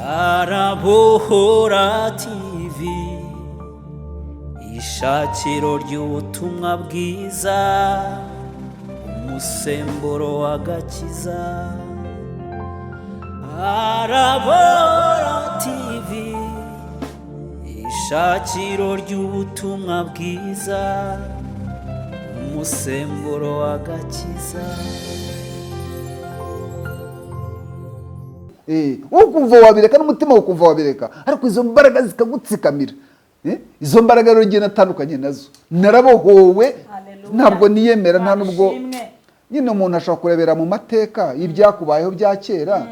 Arabohora TV, ishakiro ry'ubutumwa bwiza, umusemburo w'agakiza. Arabohora TV, ishakiro ry'ubutumwa bwiza, umusemburo w'agakiza. Ukumva wabireka n'umutima ukumva wabireka, ariko izo mbaraga zikagutsikamira. Izo mbaraga rero ngiye natandukanye nazo, narabohowe. Hallelujah. Ntabwo niyemera nta nubwo. Ishimwe. Nyine umuntu ashobora kurebera mu mateka y'ibyakubayeho bya kera,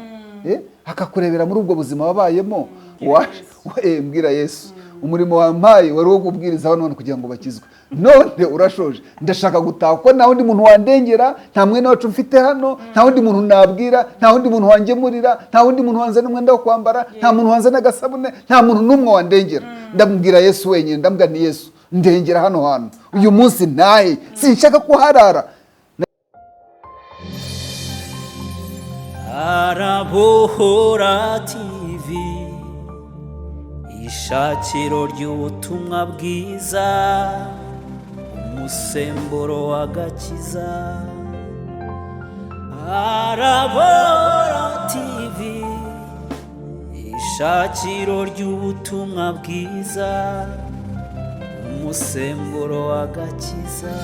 akakurebera muri ubwo buzima wabayemo. Mbwira Yesu, umurimo wampaye wari uwo kubwiriza hano kugira ngo bakizwe, none urashoje, ndashaka gutaha kuko nta wundi muntu wandengera, nta mwene wacu mfite hano, nta wundi muntu nabwira, nta wundi muntu wangemurira, nta wundi muntu wanzana umwenda wo kwambara, nta muntu wanzana agasabune, nta muntu n'umwe wandengera. Ndamubwira Yesu wenyine, ndamubwira ni Yesu, ndengera hano hantu uyu munsi ntahe, sinshaka kuharara. Arabohora TV, ishakiro ry'ubutumwa bwiza, umusemburo w'agakiza. Arabohora TV, ishakiro ry'ubutumwa bwiza, umusemburo w'agakiza.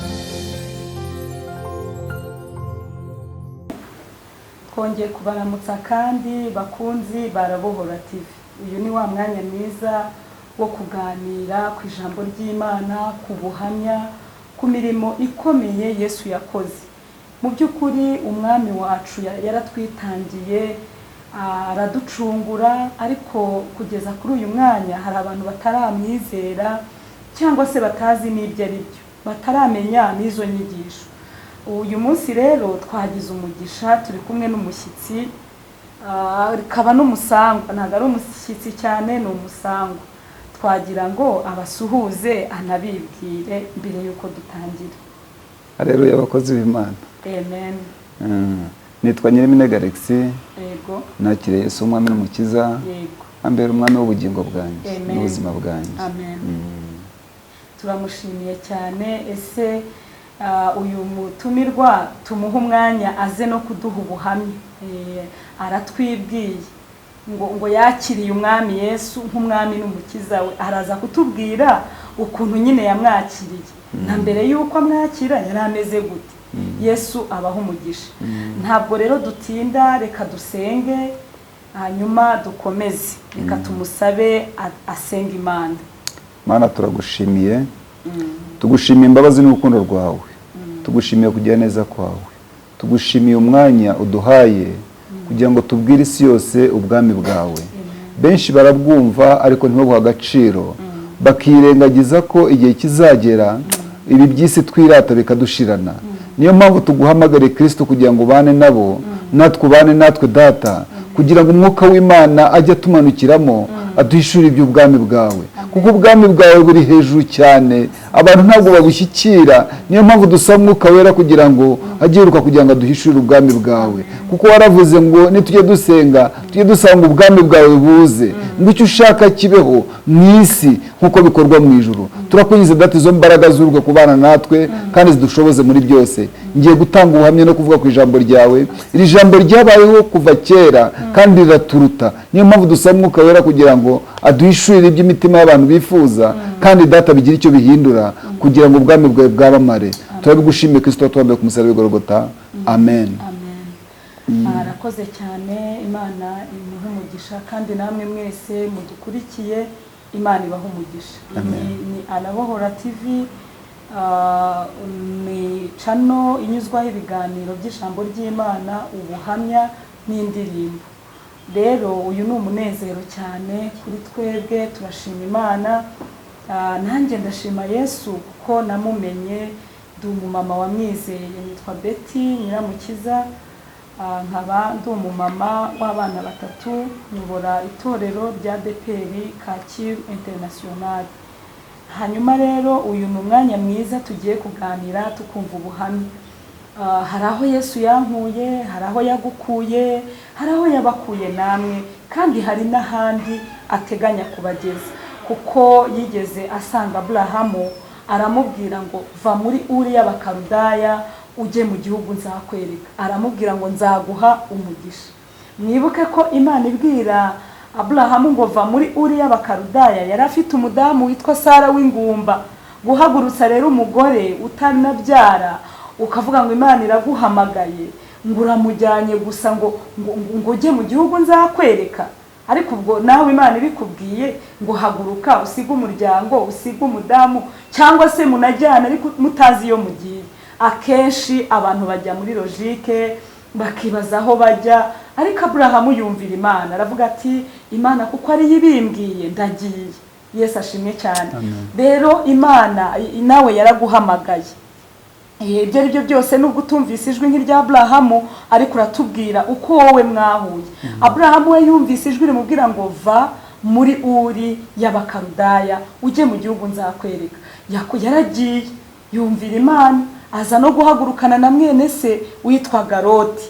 Twongeye kubaramutsa kandi bakunzi barabohora TV. Uyu ni wa mwanya mwiza wo kuganira ku ijambo ry'Imana, ku buhamya, ku mirimo ikomeye Yesu yakoze. Mu by'ukuri umwami wacu yaratwitangiye, araducungura, ariko kugeza kuri uyu mwanya hari abantu bataramwizera cyangwa se batazi n'ibyo ari byo, bataramenya n'izo nyigisho. Uyu munsi rero twagize umugisha, turi kumwe n'umushyitsi, akaba n'umusangwa. Ntabwo ari umushyitsi cyane, ni umusangwa. Twagira ngo abasuhuze anabibwire mbere y'uko dutangira. Hareruya abakozi b'Imana. Amen. Nitwa Nyiriminega Alexis. Nakiriye Yesu umwami n'umukiza, ambera umwami w'ubugingo bwanjye Amen. n'ubuzima bwanjye. Amen. Turamushimiye cyane. Ese uyu mutumirwa tumuhe umwanya aze no kuduha ubuhamya. Aratwibwiye ngo yakiriye umwami Yesu nk'umwami n'umukiza we. Araza kutubwira ukuntu nyine yamwakiriye, na mbere y'uko amwakira yari ameze gute. Yesu abaho umugisha. Ntabwo rero dutinda, reka dusenge hanyuma dukomeze. Reka tumusabe asenge Imana. Mana, turagushimiye, tugushimiye imbabazi n'urukundo rwawe, tugushimiye kugira neza kwawe, tugushimiye umwanya uduhaye kugira ngo tubwire isi yose ubwami bwawe. Benshi barabwumva ariko ntibabuhe agaciro, bakirengagiza ko igihe kizagera ibi by'isi twirata bikadushirana. Niyo mpamvu tuguhamagare Kristo kugira ngo ubane nabo, natwe ubane natwe Data, kugira ngo umwuka w'Imana ajye atumanukiramo, aduhishure iby'ubwami bwawe, kuko ubwami bwawe buri hejuru cyane, abantu ntabwo babushyikira. Niyo mpamvu dusaba umwuka wera kugira ngo ajye yiruka kugira ngo aduhishure ubwami bwawe, kuko waravuze ngo nitujye dusenga tujye dusanga ubwami bwawe buze, ngo icyo ushaka kibeho mu isi nk'uko bikorwa mu ijuru. Turakwinginze Data, izo mbaraga zuruka kubana natwe kandi zidushoboze muri byose. Ngiye gutanga ubuhamya no kuvuga ku ijambo ryawe. Iri jambo ryabayeho kuva kera kandi riraturuta. Niyo mpamvu dusaba umwuka wera kugira ngo aduhishurire iby'imitima y'abantu bifuza, kandi Data bigire icyo bihindura kugira ngo ubwami bwawe bwamamare. Turabigushimiye Kristo twambaye ku musaraba w'Igorogota. Amen. Amen. Arakoze cyane, Imana imuhe umugisha, kandi namwe mwese mudukurikiye Imana ibahe umugisha. Ni Arabohora TV, ni channel inyuzwaho ibiganiro by'ijambo ry'Imana, ubuhamya n'indirimbo. Rero uyu ni umunezero cyane kuri twebwe, turashima Imana. Nanjye ndashima Yesu kuko namumenye, ndi umumama wamwizeye. Nitwa Betty Nyiramukiza, nkaba ndi umumama w'abana batatu, nyobora itorero rya ADEPR Kacyiru International. Hanyuma rero uyu ni umwanya mwiza tugiye kuganira tukumva ubuhamya. Hari aho Yesu yankuye, hari aho yagukuye, hari aho yabakuye namwe, kandi hari n'ahandi ateganya kubageza. Kuko yigeze asanga Aburahamu aramubwira ngo va muri Uri y'Abakaludaya ujye mu gihugu nzakwereka, aramubwira ngo nzaguha umugisha. Mwibuke ko Imana ibwira Aburahamu ngo va muri Uri y'Abakaludaya, yari afite umudamu witwa Sara w'ingumba. Guhagurutsa rero umugore utanabyara ukavuga ngo Imana iraguhamagaye, ngo uramujyanye gusa ngo ngo ujye mu gihugu nzakwereka, ariko ubwo nawe Imana ibikubwiye ngo haguruka usige umuryango, usige umudamu, cyangwa se munajyana ariko mutazi iyo mugiye. Akenshi abantu bajya muri logique bakibaza aho bajya, ariko Aburahamu yumvira Imana aravuga ati Imana kuko ariyo ibimbwiye ndagiye. Yesu ashimwe cyane. Rero Imana nawe yaraguhamagaye. Ibyo ari byo byose nubwo utumvise ijwi nk'irya Aburahamu, ariko uratubwira uko wowe mwahuye. Aburahamu we yumvise ijwi rimubwira ngo va muri Uri y'Abakaludaya ujye mu gihugu nzakwereka. Yaragiye yumvira Imana, aza no guhagurukana na mwene se witwaga Loti.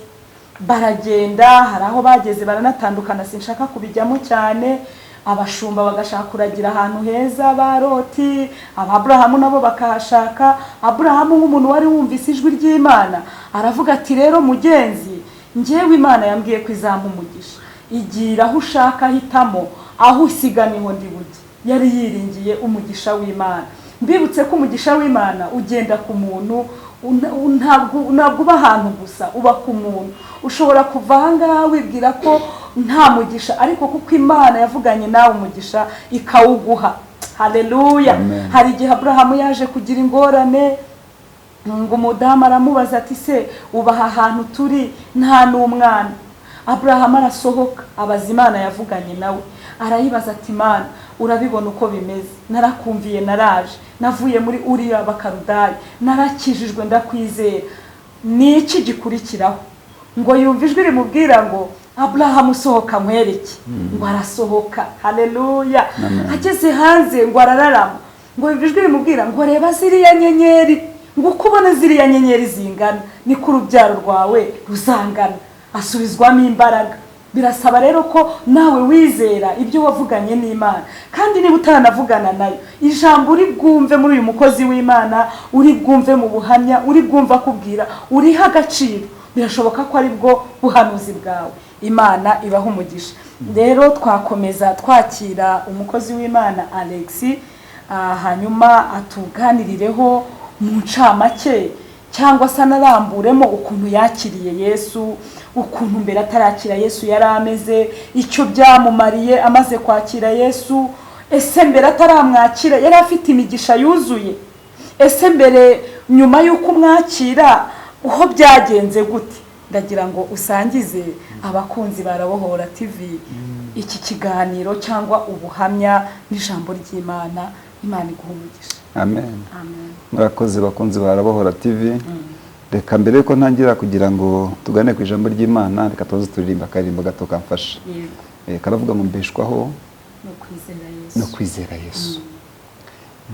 Baragenda, hari aho bageze baranatandukana, sinshaka kubijyamo cyane. Abashumba bagashaka kuragira ahantu heza ba Loti, aba Aburahamu nabo bakahashaka. Aburahamu nk'umuntu wari wumvise ijwi ry'Imana aravuga ati rero mugenzi, njyewe Imana yambwiye ko izampa umugisha, igira aho ushaka hitamo, aho usiga niho ndi bujye. Yari yiringiye umugisha w'Imana. Mbibutse ko umugisha w'Imana ugenda ku muntu, ntabwo uba ahantu gusa, uba ku muntu. Ushobora kuva aha ngaha wibwira ko nta mugisha, ariko kuko Imana yavuganye nawe umugisha ikawuguha. Haleluya. Hari igihe Aburahamu yaje kugira ingorane, ngo umudamu aramubaza ati se ubaha ahantu turi nta n'umwana. Aburahamu arasohoka abaza Imana yavuganye nawe, arayibaza ati Imana urabibona uko bimeze, narakumviye, naraje, navuye muri Uri y'Abakaludaya, narakijijwe, ndakwizera, ni iki gikurikiraho? Ngo yumve ijwi rimubwira ngo Aburahamu usohoka nkwereke. Ngo arasohoka. Haleluya. Ageze hanze ngo arararama, ngo yumve ijwi rimubwira ngo reba ziriya nyenyeri, ngo uko ubona ziriya nyenyeri zingana niko urubyaro rwawe ruzangana. Asubizwamo imbaraga. Birasaba rero ko nawe wizera ibyo wavuganye n'Imana, kandi niba utaranavugana nayo, ijambo uri bwumve muri uyu mukozi w'Imana, uri bwumve mu buhamya, uri bwumve akubwira, uriha agaciro, birashoboka ko ari bwo buhanuzi bwawe. Imana ibaha umugisha. Rero twakomeza twakira umukozi w'Imana Alex, hanyuma atuganirireho mu ncamake cyangwa se anaramburemo ukuntu yakiriye Yesu, ukuntu mbere atarakira Yesu yari ameze, icyo byamumariye amaze kwakira Yesu. Ese mbere ataramwakira yari afite imigisha yuzuye? Ese mbere nyuma y'uko umwakira uho byagenze gute? Ndagira ngo usangize abakunzi ba Rabohora TV iki kiganiro cyangwa ubuhamya n'ijambo ry'Imana. Imana iguha umugisha. Amen. Amen. Murakoze bakunzi ba Rabohora TV. Reka mbere yuko ntangira kugira ngo tugane ku ijambo ry'Imana, reka tuze turirimba akaririmbo gato kamfasha. Yego. Karavuga ngo mbeshwaho no kwizera Yesu. No kwizera Yesu.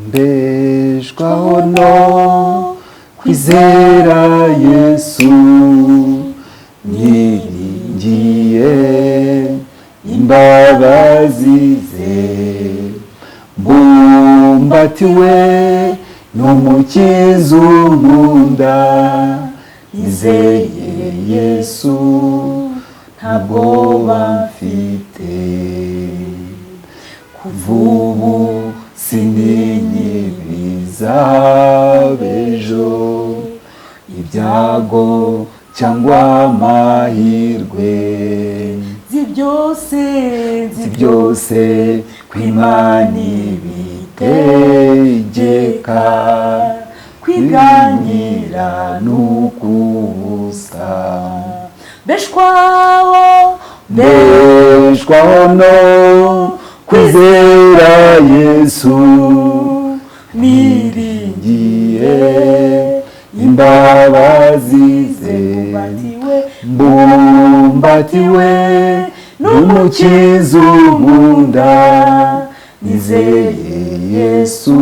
Mbeshwaho no kwizera Yesu, niringiye imbabazi ze, mbumbatiwe n'umukiza unkunda, nizeye Yesu nta bwoba mfite. Kuva ubu sininyibiza b'ejo, ibyago cyangwa amahirwe, nzi byose, nzi byose ko Imana ibitegeka, kwiganyira n'ukubusa. Mbeshwaho, mbeshwaho no kwizera Yesu, niringiye imbabazi ze, mbumbatiwe, mbumbatiwe n'umukiza unkunda, nizeye Yesu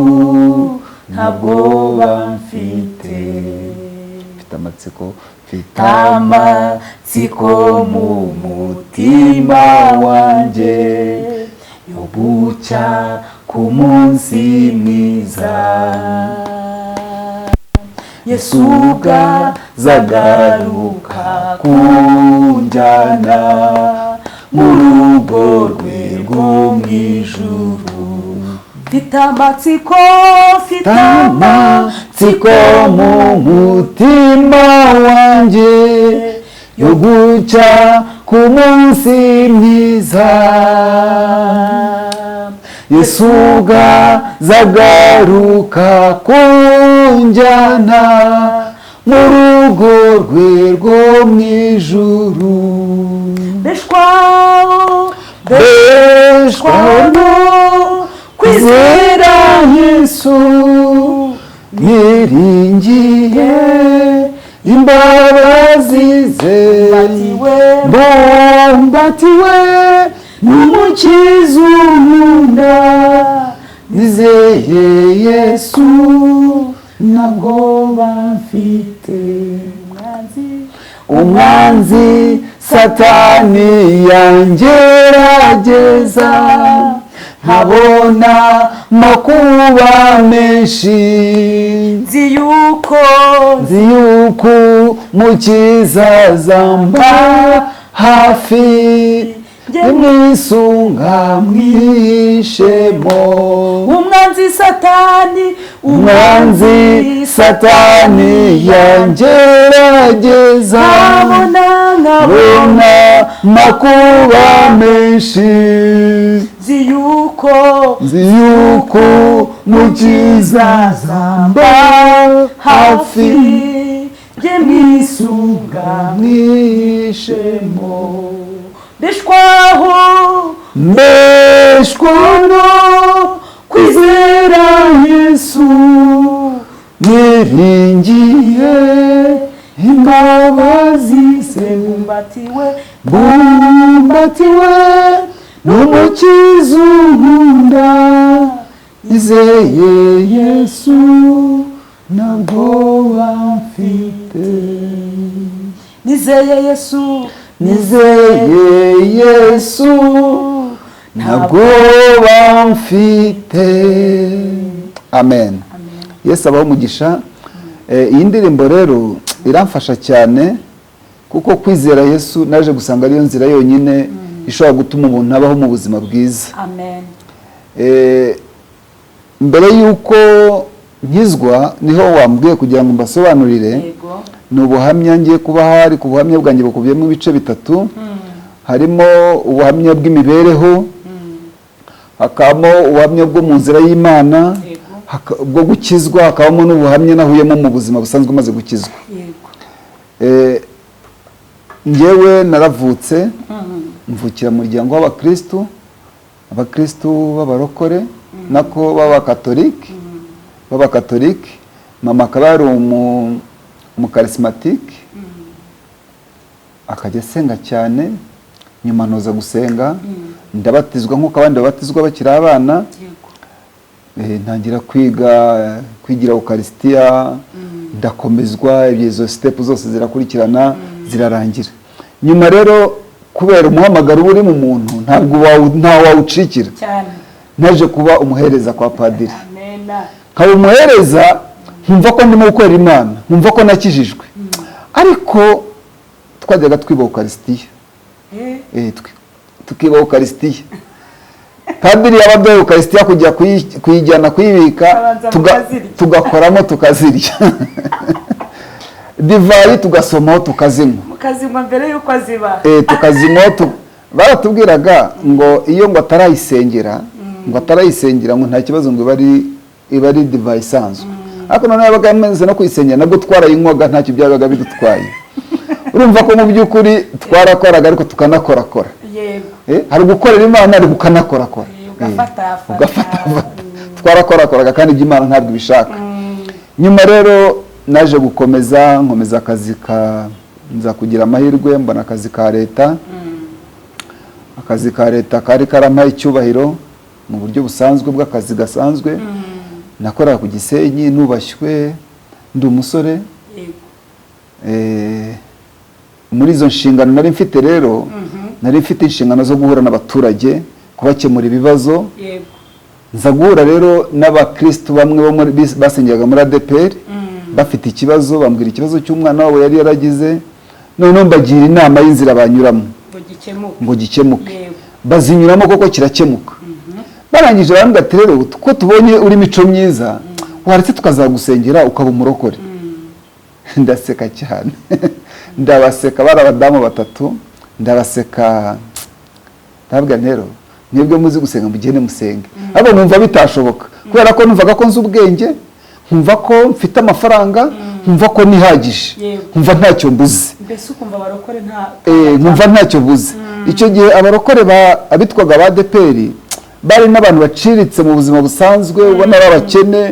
nta bwoba mfite. Mfite Mfite amatsiko, mfite Amatsiko mu mutima wanjye yo gucya ku munsi mwiza. Yesu Zagaruka kunjyana mu rugo rwe rwo mu ijuru. Mfite amatsiko, mfite Amatsiko mu mutima wanjye yo gucya ku munsi mwiza. Yesu zagaruka kunjyana mu rugo rwe rwo mu ijuru. Beshwaho, Beshwaho no kwizera Yesu, niringiye imbabazi ze. Bumbatiwe, Bumbatiwe n'Umukiza unkunda, nizeye Yesu, ntabwo mfite. Umwanzi, Umwanzi Satani yangerageza, nkabona makuba menshi, nzi yuko, nzi yuko Mukiza azamba hafi, mwisunga mwishemo. Umwanzi Satani, Umwanzi Satani yangerageza, nkabona, nkabona, bona makuba menshi, nzi yuko, nzi yuko Mukiza azamba hafi, njye mwisunga mwishemo. Bishwaho, Mbeshwa no kwizera Yesu, niringiye imbabazi ze. Bumbatiwe, Bumbatiwe n'Umukiza unkunda, nizeye Yesu, ntabwo mfite. Nizeye Yesu, Nizeye Yesu, ntabwo mfite. Amen. Yesu abaho umugisha. Iyi ndirimbo rero iramfasha cyane, kuko kwizera Yesu naje gusanga ariyo nzira yonyine ishobora gutuma umuntu abaho mu buzima bwiza. Amen. Mbere y'uko nkizwa, niho wambwiye kugira ngo mbasobanurire. Yego. Ni ubuhamya ngiye kubaha, ariko ubuhamya bwanjye bukubiyemo ibice bitatu. Harimo ubuhamya bw'imibereho, hakabamo ubuhamya bwo mu nzira y'Imana, bwo gukizwa, hakabamo n'ubuhamya nahuyemo mu buzima busanzwe maze gukizwa. Njyewe naravutse, mvukira mu muryango w'abakristu, abakristu b'abarokore, nako b'abakatolike. Mama akaba yari umukarismatike, akajya asenga cyane. Nyuma ntoza gusenga, ndabatizwa nk'uko abandi babatizwa bakiri abana. Ntangira kwiga, kwigira ukarisitiya, ndakomezwa. Izo step zose zirakurikirana, zirarangira. Nyuma rero, kubera umuhamagaro uba uri mu muntu, ntabwo nta wawucikira, naje kuba umuhereza kwa padiri. Amena. Nkaba umuhereza, nkumva ko ndimo gukorera Imana, nkumva ko nakijijwe, ariko twajyaga twiba ukarisitiya. Tukiba ukarisitiya. Padiri yaba aduhaye ukarisitiya, kujya kuyijyana kuyibika, Abanza mukazirya. Tugakoramo tukazirya, divayi tugasomaho tukazinywa. Mukazinywa mbere y'uko aziba. Tukazinywaho. Baratubwiraga ngo iyo ngo atarayisengera, ngo atarayisengera, ngo nta kibazo, ngo iba ari divayi isanzwe. Ariko noneho yabaga yamaze no kuyisengera, nabwo twarayinywaga, ntacyo byabaga bidutwaye. Urumva ko mu by'ukuri twarakoraga, ariko tukanakorakora. Hari gukorera Imana, ariko ukanakorakora. Ugafatafata. Ugafatafata. Twarakorakoraga kandi iby'Imana ntabwo ibishaka. Nyuma rero naje gukomeza, nkomeza akazi ka, nza kugira amahirwe mbona akazi ka leta. Akazi ka leta kari karampaye icyubahiro mu buryo busanzwe bw'akazi gasanzwe. Nakoraga ku Gisenyi, nubashywe, ndi umusore. Muri izo nshingano nari mfite rero, nari mfite inshingano zo guhura n'abaturage, kubakemura ibibazo. Nza guhura rero n'abakristu bamwe bo basengeraga muri ADEPR, bafite ikibazo, bambwira ikibazo cy'umwana wabo yari yaragize. Noneho mbagira inama y'inzira banyuramo ngo gikemuke, ngo gikemuke. Bazinyuramo koko kirakemuka. Barangije barambwira ati: "Rero ko tubonye uri mico myiza, waretse tukazagusengera ukaba umurokore?" Ndaseka cyane, ndabaseka. Bari abadamu batatu. Ndabaseka, ndababwira nti: "Rero mwebwe muzi gusenga, mugende musenge." Ariko numva bitashoboka, kubera ko numvaga ko nzi ubwenge, nkumva ko mfite amafaranga, nkumva ko nihagije, nkumva ntacyo mbuze. Mbese ukumva abarokore nta Nkumva ntacyo mbuze. Icyo gihe abarokore abitwaga ba ADEPR bari n'abantu baciriritse mu buzima busanzwe, ubona ari abakene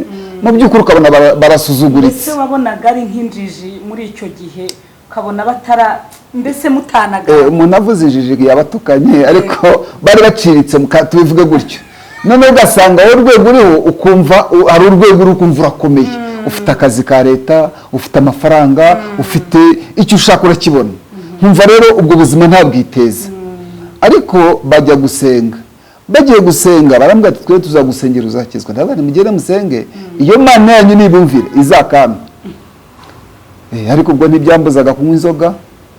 mu by'ukuri, ukabona barasuzuguritse. Mbese wabonaga ari nk'injiji muri icyo gihe, ukabona batara, mbese mutanaga? Umuntu avuze injiji yabatukanye, ariko bari baciriritse, tubivuge gutyo. Noneho ugasanga wowe urwego uriho, ukumva hari urwego uri, ukumva urakomeye, ufite akazi ka leta, ufite amafaranga, ufite icyo ushaka urakibona. Nkumva rero ubwo buzima ntabwiteza. Ariko bajya gusenga, bagiye gusenga barambwira ati: "Twe tuzagusengera uzakizwa." Ndavuga nti: "Mugende musenge, iyo Mana yanyu nibumvire izakampe." Ariko ubwo ntibyambuzaga kunywa inzoga,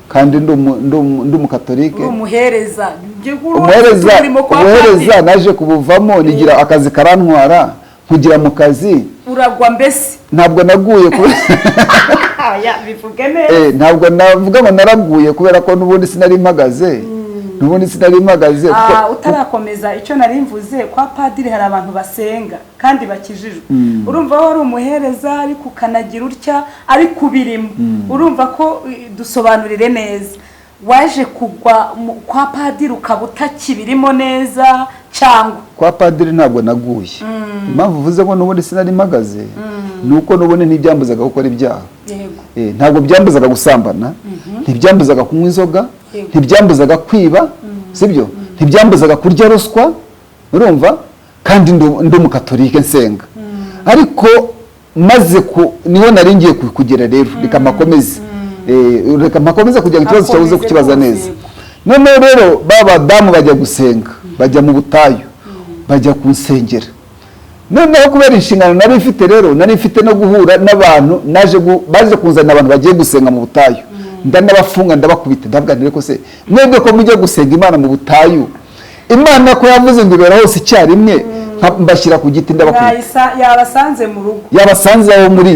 kandi ndi umukatolike. Uri umuhereza. Umuhereza, Umurimo kwa umuhereza padiri. Naje kubuvamo, nigira akazi karantwara, nkugira mu kazi. Uragwa mbese? Ntabwo naguye Ya, bivuge neza. Ntabwo navuga ngo naraguye, kubera ko n'ubundi sinari mpagaze, n'ubundi sinari mpagaze Utarakomeza, icyo nari mvuze, kwa padiri hari abantu basenga kandi bakijijwe. Urumva wari umuhereza ariko ukanagira utya, ariko ubirimo. Urumva ko dusobanurire neza, waje kugwa kwa padiri ukaba utakibirimo neza, cyangwa? Kwa padiri ntabwo naguye. Impamvu uvuze ngo n'ubundi sinari mpagaze ni uko n'ubundi ntibyambuzaga gukora ibyaha. Ntabwo byambuzaga gusambana, ntibyambuzaga kunywa inzoga, ntibyambuzaga kwiba, sibyo, ntibyambuzaga kurya ruswa. Urumva, kandi ndi umukatolike nsenga. Ariko maze ku niho nari ngiye kugera rero, reka mpakomeze. Reka mpakomeze kugira ngo ikibazo cyawe uze Akomeze kukibaza rwose. neza. Noneho rero ba badamu bajya gusenga, bajya mu butayu, bajya kunsengera. Noneho kubera inshingano nari mfite rero, nari mfite no guhura n'abantu, baje kuzana abantu bagiye gusenga mu butayu, ndanabafunga, ndabakubita. Ndavuga nti: "Ariko se mwebwe ko mujya gusenga Imana mu butayu, Imana ko yavuze ngo ibera hose icyarimwe?" Mbashyira ku giti, ndabakubita. Yabasanze mu rugo. Yabasanze aho muri,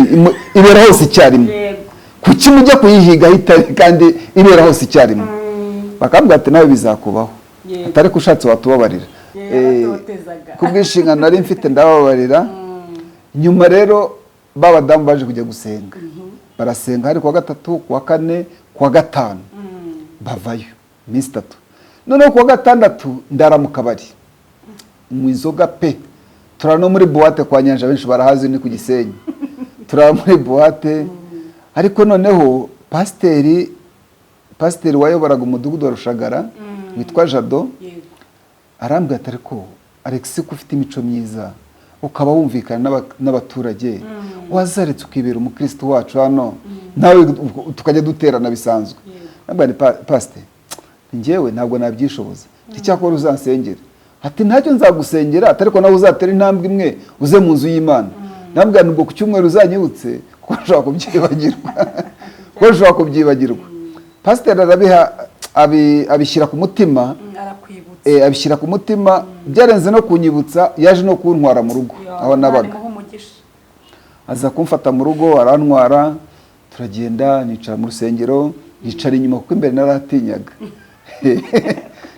ibera hose icyarimwe. Kuki mujya kuyihiga aho itari kandi ibera hose icyarimwe? Bakambwira ati: "Nawe bizakubaho." Atari ko ushatse watubabarira. Yabatotezaga. Ku bw'inshingano nari mfite ndababarira. Nyuma rero ba badamu baje kujya gusenga, barasenga, hari kuwa gatatu, kuwa kane, kuwa gatanu, bavayo iminsi 3. Noneho kuwa gatandatu ndara mu kabari, nywa inzoga pe. Turara no muri boîte kwa Nyanja, benshi barahazi, ni ku Gisenyi. Turara muri boîte. Ariko noneho pasiteri wayoboraga umudugudu wa Rushagara witwa Jado arambwira ati: "Ariko Alex, ko ufite imico myiza, ukaba wumvikana n'abaturage, wazaretse ukibera umukristo wacu hano, nawe tukajya duterana bisanzwe?" Nabwo ni pasite, njyewe ntabwo nabyishoboza. Icyakora uzansengera. Ati: "Ntacyo, nzagusengera." Ati: "Ariko nawe uzatera intambwe imwe uze mu nzu y'Imana." Nabwo ubwo ku cyumweru uzanyibutse, kuko nshobora kubyibagirwa, kuko nshobora kubyibagirwa. Pasiteri arabiha, abishyira ku mutima. Arakwibutsa. Abishyira ku mutima. Byarenze no kunyibutsa, yaje no kuntwara mu rugo aho nabaga. Imana imuhe umugisha. Aza kumfata mu rugo, arantwara, turagenda, nicara mu rusengero, nicara inyuma kuko imbere naratinyaga,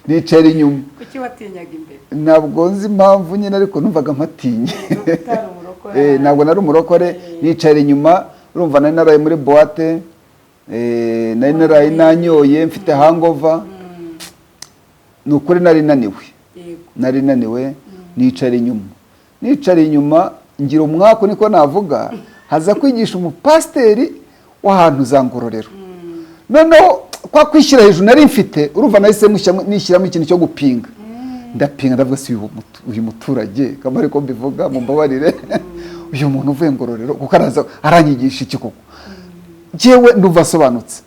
nicara inyuma. Kuki watinyaga imbere? Ntabwo nzi impamvu nyine, ariko numvaga mpatinye. Utari umurokore. Ntabwo nari umurokore. Nicara inyuma. Urumva nari naraye muri boîte, nari naraye nanyoye, mfite hangover, ni ukuri nari naniwe. Nari naniwe, nicara inyuma. Nicara inyuma ngira umwaku, niko navuga. Haza kwigisha umupasiteri w'ahantu za Ngororero. Noneho kwa kwishyira hejuru nari mfite, urumva nahise nishyiramo ikintu cyo gupinga. Ndapinga, ndavuga: "Si uyu muturage," kaba ariko mbivuga, mumbabarire, "uyu muntu uvuye Ngororero kuko araza aranyigisha iki koko?" Njyewe ndumva asobanutse.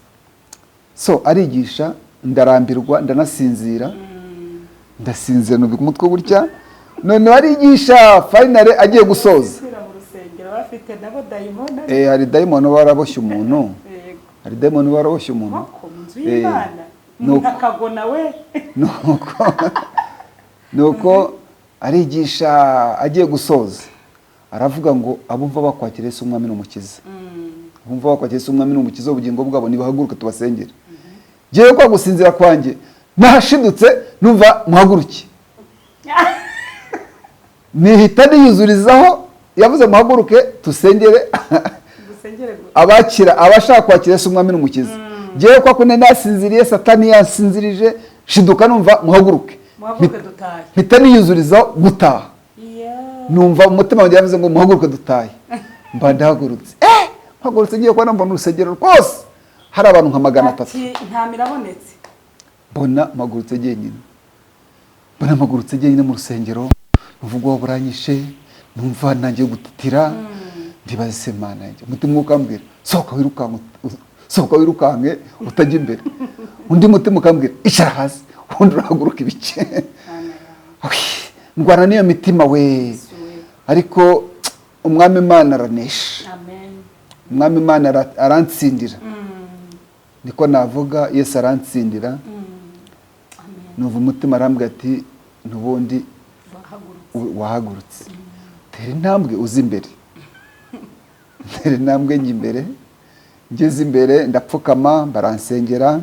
So arigisha, ndarambirwa, ndanasinzira, ndasinzira, nubika umutwe gutya. Noneho arigisha, finally agiye gusoza. Gusubira mu rusengero bafite nabo dayimoni. Hari dayimoni uba waraboshye umuntu. Hari dayimoni uba waraboshye umuntu. Nkoko mu nzu y'Imana, umuntu akagona we. Nuko arigisha, agiye gusoza aravuga ngo abumva bakwakira Yesu umwami n'umukiza, abumva bakwakira Yesu umwami n'umukiza w'ubugingo bwabo, nibahaguruke tubasengere. Ngewe kwa gusinzira kwanjye nahashidutse, numva muhaguruke, nihita niyuzurizaho. Yavuze muhaguruke tusengere dusengere gusa. Abakira, abashaka kwakira Yesu umwami n'umukiza. Ngewe kwa kundi nasinziriye, Satani yansinzirije, shiduka numva muhaguruke. Muhaguruke dutahe. Mpita niyuzurizaho gutaha. Numva umutima wanjye yavuze ngo muhaguruke dutahe, mba ndahagurutse. Mpagurutse, ngiye kubona mbona urusengero rwose hari abantu nka 300. Ati nta mirabonetse. Mbona mpagurutse jyenyine, mbona mpagurutse jyenyine mu rusengero, numva ubwoba buranyishe, numva ntangiye gutitira. Ndibaza se Mana yanjye, umutima ukambwira sohoka wirukanke, sohoka wirukanke utajya imbere, undi mutima ukambwira icara hasi, ubundi urahaguruka ibice. Awi, ndwana n'iyo mitima we, ariko umwami Imana aranesha. Amen. Umwami Imana arantsindira, niko navuga, Yesu arantsindira. Amen. Numva umutima arambwira ati n'ubundi wahagurutse. Wahagurutse, tera intambwe uze imbere. Tera intambwe njya imbere, ngeze imbere ndapfukama, baransengera.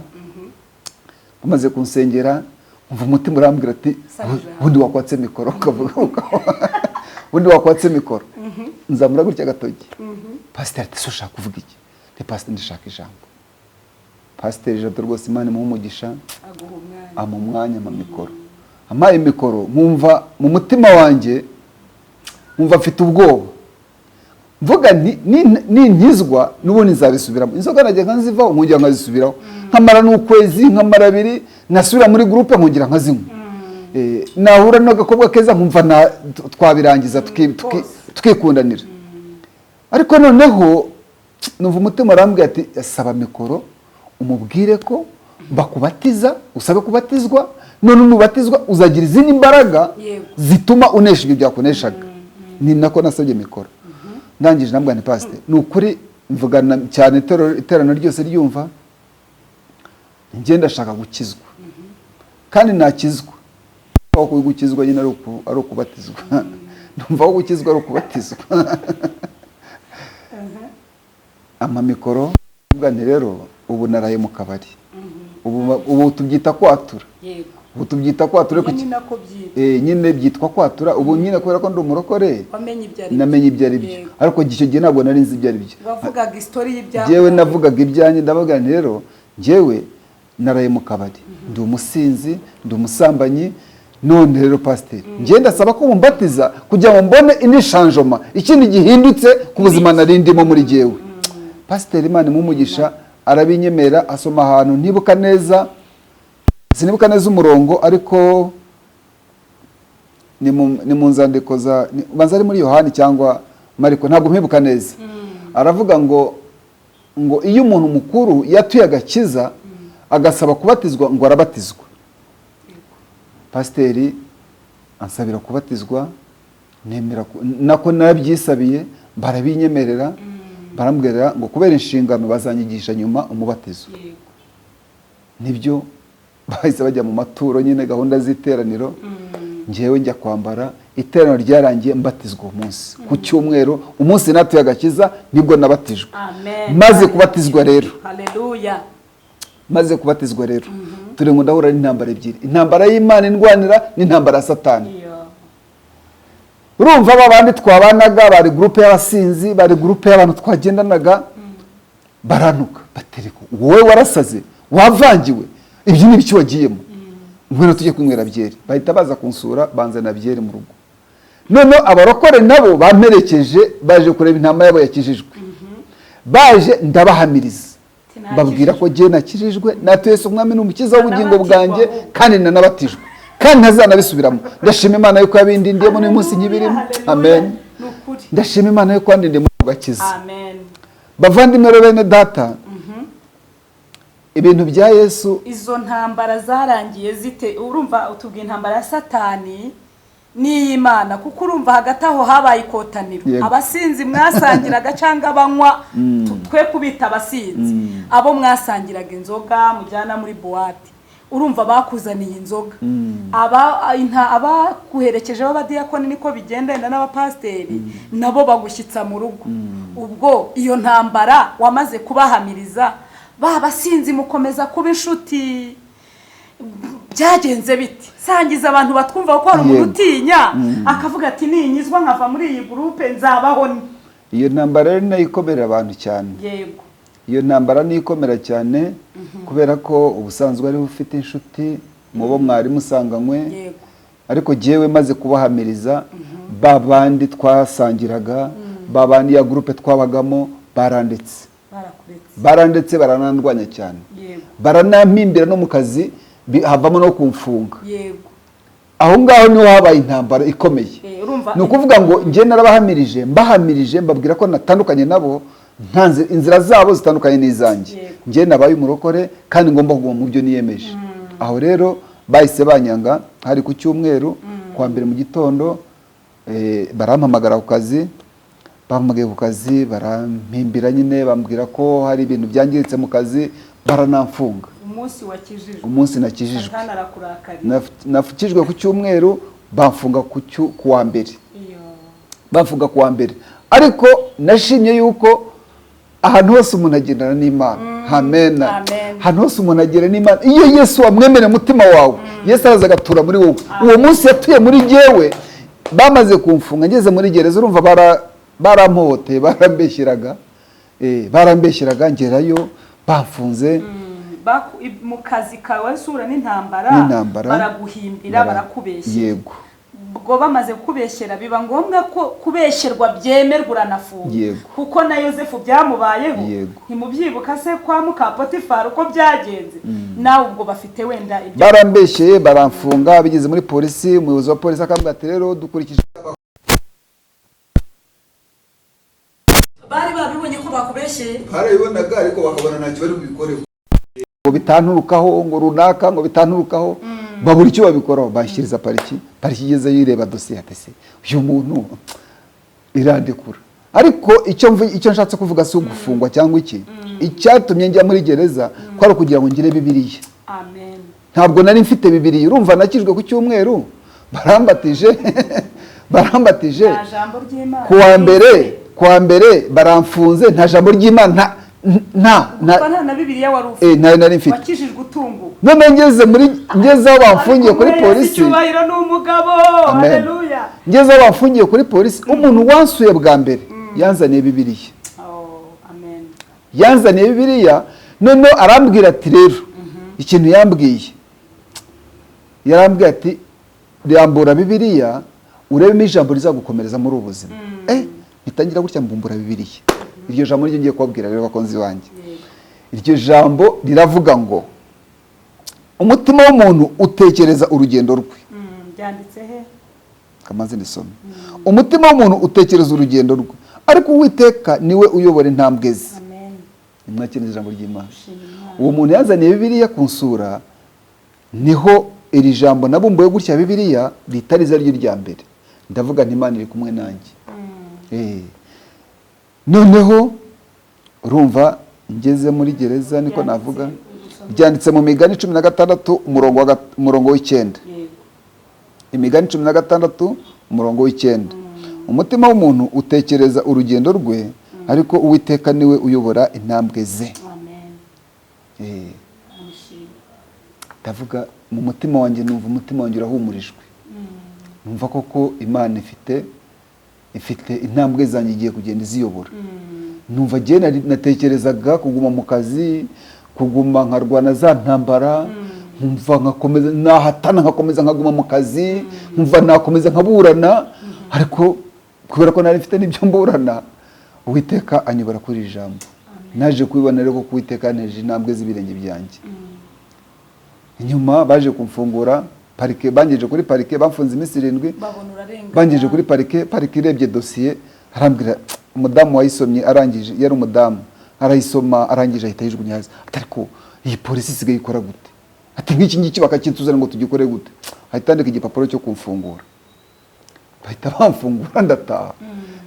Bamaze kunsengera, umva umutima urambwira ati Saba ijambo. Ubundi wakwatse mikoro ukavuga, ubundi wakwatse mikoro. Nzamura gutya agatoki, pasiteri ati: "Se ushaka kuvuga iki?" Nti: "Pasiteri, ndashaka ijambo." Pasiteri Jado rwose, Imana imuhe umugisha. Aguha umwanya. Ampa umwanya, ampa mikoro. Ampaye mikoro, nkumva mu mutima wanjye, nkumva mfite ubwoba, mvuga nti ninkizwa n'ubundi nzabisubiramo. Inzoga najyaga nzivaho, nkongera nkazisubiraho, nkamara n'ukwezi, nkamara 2, nasubira muri groupe nkongera nkazinywa. Nahura n'agakobwa keza nkumva twabirangiza Rwose. tukikundanira. Ariko noneho numva umutima urambwira ati saba mikoro umubwire ko bakubatiza, usabe kubatizwa, none nubatizwa uzagira izindi mbaraga zituma unesha ibyo byakuneshaga. Ni nako nasabye mikoro. Ndangije nambwira ni pasiteri, ni ukuri mvugana cyane, iteraniro ryose ryumva, njye ndashaka gukizwa kandi nakizwa, aho gukizwa nyine ari ukubatizwa, numva aho gukizwa ari ukubatizwa. Ampa mikoro, mvuga nti rero ubu naraye mu kabari, ubu tubyita kwatura. Ubu tubyita kwatura ariko Ni nako byitwa. Nyine byitwa kwatura ubu nyine kubera ko ndi umurokore. Wamenye ibyo ari byo. Namenye ibyo ari byo. Ariko icyo gihe ntabwo nari nzi ibyo ari byo. Wavugaga isitori y'ibyaha. Njyewe navugaga ibyanjye, ndavuga nti rero njyewe naraye mu kabari, ndi umusinzi, ndi umusambanyi, none rero pasiteri, njyewe ndasaba ko mumbatiza kugira ngo mbone indi changement, ikindi gihindutse ku buzima nari ndimo muri jyewe. Pasiteri, Imana imuhe, arabinyemerera, asoma ahantu ntibuka neza, sinibuka neza umurongo, ariko ni mu nzandiko za ubanza ari muri Yohani cyangwa Mariko, ntabwo mpibuka neza. Aravuga ngo iyo umuntu mukuru yatuye agakiza agasaba kubatizwa, ngo arabatizwa. Pasiteri ansabira kubatizwa, nemera nako narabyisabiye, barabinyemerera, barambwira ngo kubera inshingano bazanyigisha nyuma umubatizo. Nibyo, bahise bajya mu maturo nyine, gahunda z'iteraniro, ngewe njya kwambara. Iteraniro ryarangiye mbatizwa uwo munsi ku cyumweru, umunsi natuye agakiza nibwo nabatijwe. Amen. Maze kubatizwa rero, Haleluya. maze kubatizwa rero, turi ngo ndahura n'intambara ebyiri, intambara y'Imana indwanira n'intambara ya Satani. Urumva ba bandi twabanaga bari groupe y'abasinzi, bari groupe y'abantu twagendanaga, baranuka batereka: "Wowe warasaze, wavangiwe, ibyo ni ibiki wagiyemo? Ngwino tujye kunywera byeri." Bahita baza kunsura, banzana byeri mu rugo. Noneho abarokore nabo bamperekeje, baje kureba intama yabo yakijijwe. Baje ndabahamiriza, mbabwira ko jye nakijijwe, natuye Yesu umwami n'umukiza w'ubugingo bwanjye, kandi nanabatijwe, kandi ntazanabisubiramo. Ndashima Imana yuko yabindindiyemo, n'uyu munsi nkibirimo. Haleluya. Amen. Ni ukuri. Ndashima Imana yuko yandindiye mu gakiza. Amen. Bavandimwe rero, bene data, ibintu bya Yesu. Izo ntambara zarangiye zite? Urumva utubwiye intambara ya Satani n'iy'Imana, kuko urumva hagati aho habaye ikotaniro. Abasinzi mwasangiraga cyangwa abanywa, twe kubita abasinzi, abo mwasangiraga inzoga mujyana muri boîte, urumva bakuzaniye inzoga, abakuherekeje b'abadiyakoni, niko bigenda, wenda n'abapasiteri nabo bagushyitsa mu rugo. Ubwo iyo ntambara wamaze kubahamiriza, ba basinzi mukomeza kuba inshuti, byagenze bite? Sangiza abantu batwumva, ko hari umuntu utinya akavuga ati: "Ninyizwa nkava muri iyi groupe nzabaho ni." Iyo ntambara rero nayo ikomerera abantu cyane. Iyo ntambara niyo ikomera cyane, kubera ko ubusanzwe ariho ufite inshuti mu bo mwari musanganywe. Ariko jyewe maze kubahamiriza, ba bandi twasangiraga, ba bandi ya groupe twabagamo, barandetse. Barakuretse. Barandetse, baranandwanya cyane. Baranampimbira no mu kazi, havamo no kumfunga. Aho ngaho niho habaye intambara ikomeye. Urumva. Ni ukuvuga ngo njye narabahamirije, mbahamirije, mbabwira ko natandukanye nabo, ntanze inzira zabo zitandukanye n'izanjye. Njye nabaye umurokore kandi ngomba kuguma mu byo niyemeje. Aho rero bahise banyanga. Hari ku cyumweru, kuwa mbere mu gitondo, barampamagara ku kazi. Bampamagaye ku kazi, barampimbira nyine, bambwira ko hari ibintu byangiritse mu kazi, baranamfunga. Umunsi wakijijwe? Umunsi nakijijwe. Satani arakurakariye. Nafukijwe ku cyumweru, bamfunga ku wa mbere. Iyo. Bavuga ku wa mbere, ariko nashimye yuko ahantu hose umuntu agendana n'Imana. Amena. Amen. Ahantu hose umuntu agendana n'Imana, iyo Yesu wamwemerera umutima wawe, Yesu araza agatura muri wowe. Uwo munsi yatuye muri jyewe. Bamaze kumfunga, ngeze muri gereza, urumva barampohoteye, barambeshyeraga. Barambeshyeraga, ngerayo bamfunze. Mu kazi kawe usura n'intambara. N'intambara. Baraguhimbira, barakubeshyera. Ubwo bamaze kukubeshyera, biba ngombwa ko kubeshyerwa byemerwa, uranafunga. Kuko na Yosefu byamubayeho. Ntimubyibuka se kwa muka Potifari uko byagenze? Nawe ubwo bafite wenda ibyo. Barambeshyeye, baramfunga. Bigeze muri polisi, umuyobozi wa polisi akambwira ati: "Rero dukurikije Bari babibonye ko bakubeshyeye? Barabibonaga, ariko bakabona ntacyo bari bubikoreho, ngo bitanturukaho, ngo runaka, ngo bitanturukaho, babura icyo babikoraho. Bashyiriza pariki. Pariki igeze yireba dosiye, ati: "Se uyu muntu?" Irandekura. Ariko icyo nshatse kuvuga si ugufungwa cyangwa iki. Icyatumye njya muri gereza kwari ukugira ngo ngire Bibiliya. Amen. Ntabwo nari mfite Bibiliya. Urumva nakijwe ku cyumweru, barambatije, barambatije. Nta jambo ry'Imana. Kuwa mbere baramfunze, nta jambo ry'Imana, nta nta nta Kuko nta na Bibiliya wari ufite. Ntayo nari mfite. Wakijijwe utunguwe. None ngeze aho bamfungiye kuri Ariko muri Yesu polisi. icyubahiro ni umugabo. Amen. Haleluya. Ngeze aho bamfungiye kuri polisi, umuntu wansuye bwa mbere yanzaniye Bibiliya. Oh, amen. Yanzaniye Bibiliya, noneho arambwira ati rero, ikintu yambwiye, yarambwiye ati: "Rambura Bibiliya urebemo ijambo rizagukomereza muri ubu buzima." Ntitangira gutya, mbumbura Bibiliya. Iryo jambo niryo ngiye kubabwira rero, bakunzi banjye. Iryo jambo riravuga ngo: "Umutima w'umuntu utekereza urugendo rwe." Byanditse he? Kamaze nisome. "Umutima w'umuntu utekereza urugendo rwe, ariko Uwiteka niwe uyobora intambwe ze." Amen. Nimwakire ijambo ry'Imana. Shima Imana. Uwo muntu yazaniye Bibiliya kunsura, niho iri jambo nabumbuye gutya Bibiliya, ritari ryo rya mbere. Ndavuga nti: "Imana iri kumwe nanjye." Noneho urumva ngeze muri gereza, niko Byanditse, navuga. Usome. Byanditse mu Migani 16, umurongo w'icyenda. Imigani 16, umurongo w'icyenda: "Umutima w'umuntu utekereza urugendo rwe, ariko Uwiteka niwe uyobora intambwe ze." Amen. Amushime. Ndavuga mu mutima wanjye, numva umutima wanjye urahumurijwe, numva koko Imana ifite intambwe zanjye, igiye kugenda iziyobora. Numva njye natekerezaga kuguma mu kazi, kuguma nkarwana za ntambara, nkumva nkakomeza nahatana, nkakomeza nkaguma mu kazi, nkumva nakomeza nkaburana. Ariko kubera ko nari mfite n'ibyo mburana, Uwiteka anyobora kuri iri jambo. Naje kubibona rero ko Uwiteka yanteje intambwe z'ibirenge byanjye. Inyuma baje kumfungura parike, bangejeje kuri parike, bamfunze iminsi 7. Babona urarengana. Bangejeje kuri parike, parike irebye dosiye, arambwira Umudamu wayisomye arangije, yari umudamu, arayisoma arangije ahita yijugunya hasi, ati: "Ariko iyi polisi isigaye ikora gute?" Ati: "Nk'iki ngiki bakakituzana ngo tugikore gute?" Ahita yandika igipapuro cyo kumfungura, bahita bamfungura, ndataha.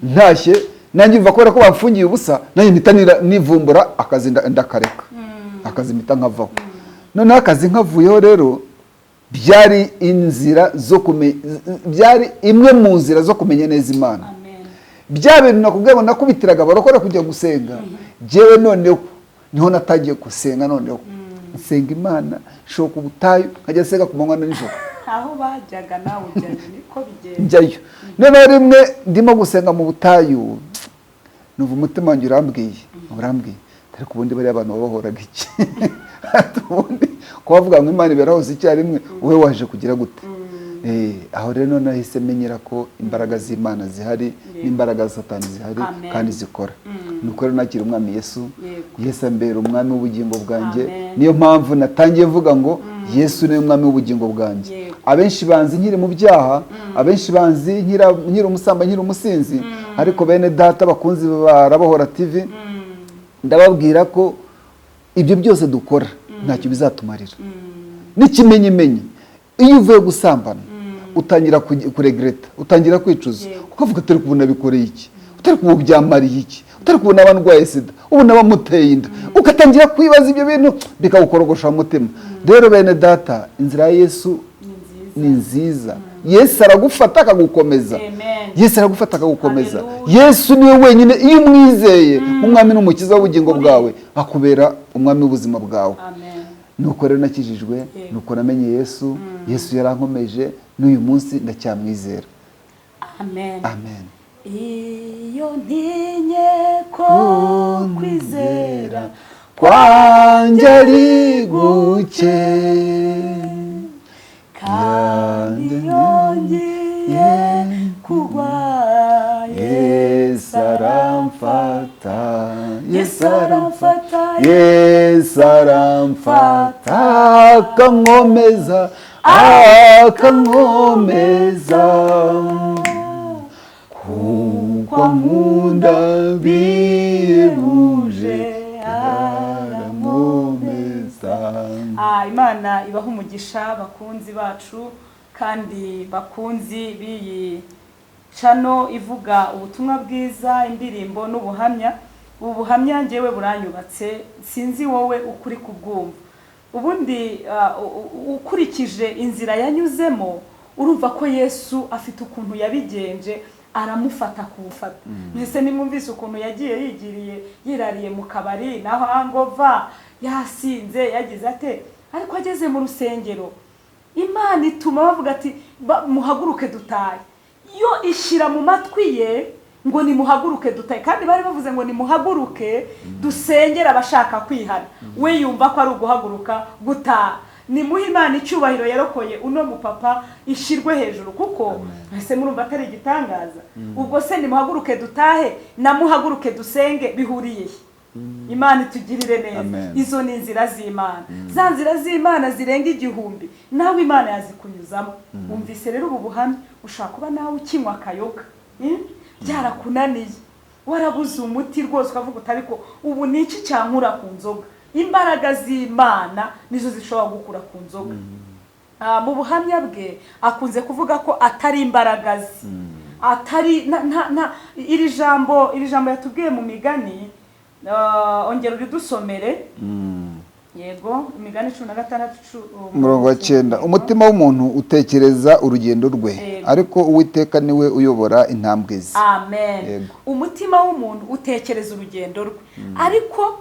Ntashye nanjye mva kubera ko bamfungiye ubusa, nanjye mpita nivumbura akazi, ndakareka akazi, mpita nkavaho. Noneho akazi nkavuyeho rero, byari inzira zo kumenya, byari imwe mu nzira zo kumenya neza Imana. Amen. Bya bintu nakubwiye ngo nakubitiraga abarokore kujya gusenga, jyewe noneho niho natangiye gusenga. Noneho nsenga Imana, shoka ubutayu, nkajya nsenga ku manywa na nijoro. Aho bajyaga nawe ujyayo, niko bigenda. Njyayo. Noneho rimwe ndimo gusenga mu butayu, numva umutima wanjye urambwiye, ariko ubundi bariya abantu babahoraga iki? Ati: "Ubundi kubavuga ngo Imana ibera hose icyarimwe, wowe waje kugira gute?" Aho rero noneho nahise menyera ko imbaraga z'Imana zihari n'imbaraga za Satani zihari Amen. kandi zikora. Nuko rero nakira Umwami Yesu. Yesu ambera umwami w'ubugingo bwanjye. Amen. Niyo mpamvu natangiye mvuga ngo Yesu niwe mwami w'ubugingo bwanjye. Abenshi banzi nkiri mu byaha, abenshi banzi nkiri umusambanyi, nkiri umusinzi, ariko bene data bakunzi ba Rabohora TV, ndababwira ko ibyo byose dukora ntacyo bizatumarira. N'ikimenyimenyi, iyo uvuye gusambana utangira kuregreta, utangira kwicuza, ukavuga: "Utari kubona bikoreye iki? Utari kuba byamariye iki? Utari kubona abandwaye sida, ubona bamuteye inda?" Ugatangira kwibaza ibyo bintu, bikagukorogosha mu mutima. Rero bene data, inzira ya Yesu Ni nziza. ni nziza. Yesu aragufata akagukomeza. Amen. Yesu aragufata akagukomeza. Hallelujah. Yesu niwe wenyine, iyo umwizeye nk'umwami n'umukiza w'ubugingo bwawe, akubera umwami w'ubuzima bwawe. Amen. Nuko rero nakijijwe, nuko namenye Yesu. Yesu yarankomeje, n'uyu munsi ndacyamwizera. Amen. Amen. Iyo ntinye ko kwizera kwanjye ari guke, kandi iyo ngiye kugwa, Yesu aramfata, Yesu aramfata, Yesu aramfata akankomeza, akankomeza, kuko ankunda bihebuje, arankomeza. Ah, Imana ibaha umugisha bakunzi bacu kandi bakunzi b'iyi channel ivuga ubutumwa bwiza, indirimbo n'ubuhamya. Ubu buhamya ngewe buranyubatse, sinzi wowe ukuri kubwumva. Ubundi ukurikije inzira yanyuzemo, urumva ko Yesu afite ukuntu yabigenje, aramufata kuwufata. Mbese nimwumvise ukuntu yagiye yigiriye yirariye mu kabari naho angova, yasinze, yagize ate, ariko ageze mu rusengero Imana ituma bavuga ati: "Muhaguruke dutahe." Yo ishyira mu matwi ye ngo nimuhaguruke dutahe, kandi bari bavuze ngo nimuhaguruke dusengere abashaka kwihana, we yumva ko ari uguhaguruka gutaha. Nimuhe Imana icyubahiro yarokoye uno mupapa, ishyirwe hejuru, kuko ese murumva atari igitangaza? Ubwo se nimuhaguruke dutahe na muhaguruke dusenge bihuriye he? Imana itugirire neza. Amen. Izo ni inzira z'Imana, za nzira z'Imana zirenga igihumbi, nawe Imana yazikunyuzamo. Wumvise rero ubu buhamya, ushobora kuba nawe ukinywa akayoga, Byarakunaniye, warabuze umuti rwose, ukavuga uti: "Ariko ubu ni iki cyankura ku nzoga?" Imbaraga z'Imana nizo zishobora gukura ku nzoga. Mu buhamya bwe akunze kuvuga ko atari imbaraga ze, atari na iri jambo yatubwiye mu Migani, ongera uridusomere. Yego, Imigani 16. Umurongo wa 9: "Umutima w'umuntu utekereza urugendo rwe, ariko Uwiteka niwe uyobora intambwe ze." Amen. Yego. Umutima w'umuntu utekereza urugendo rwe, ariko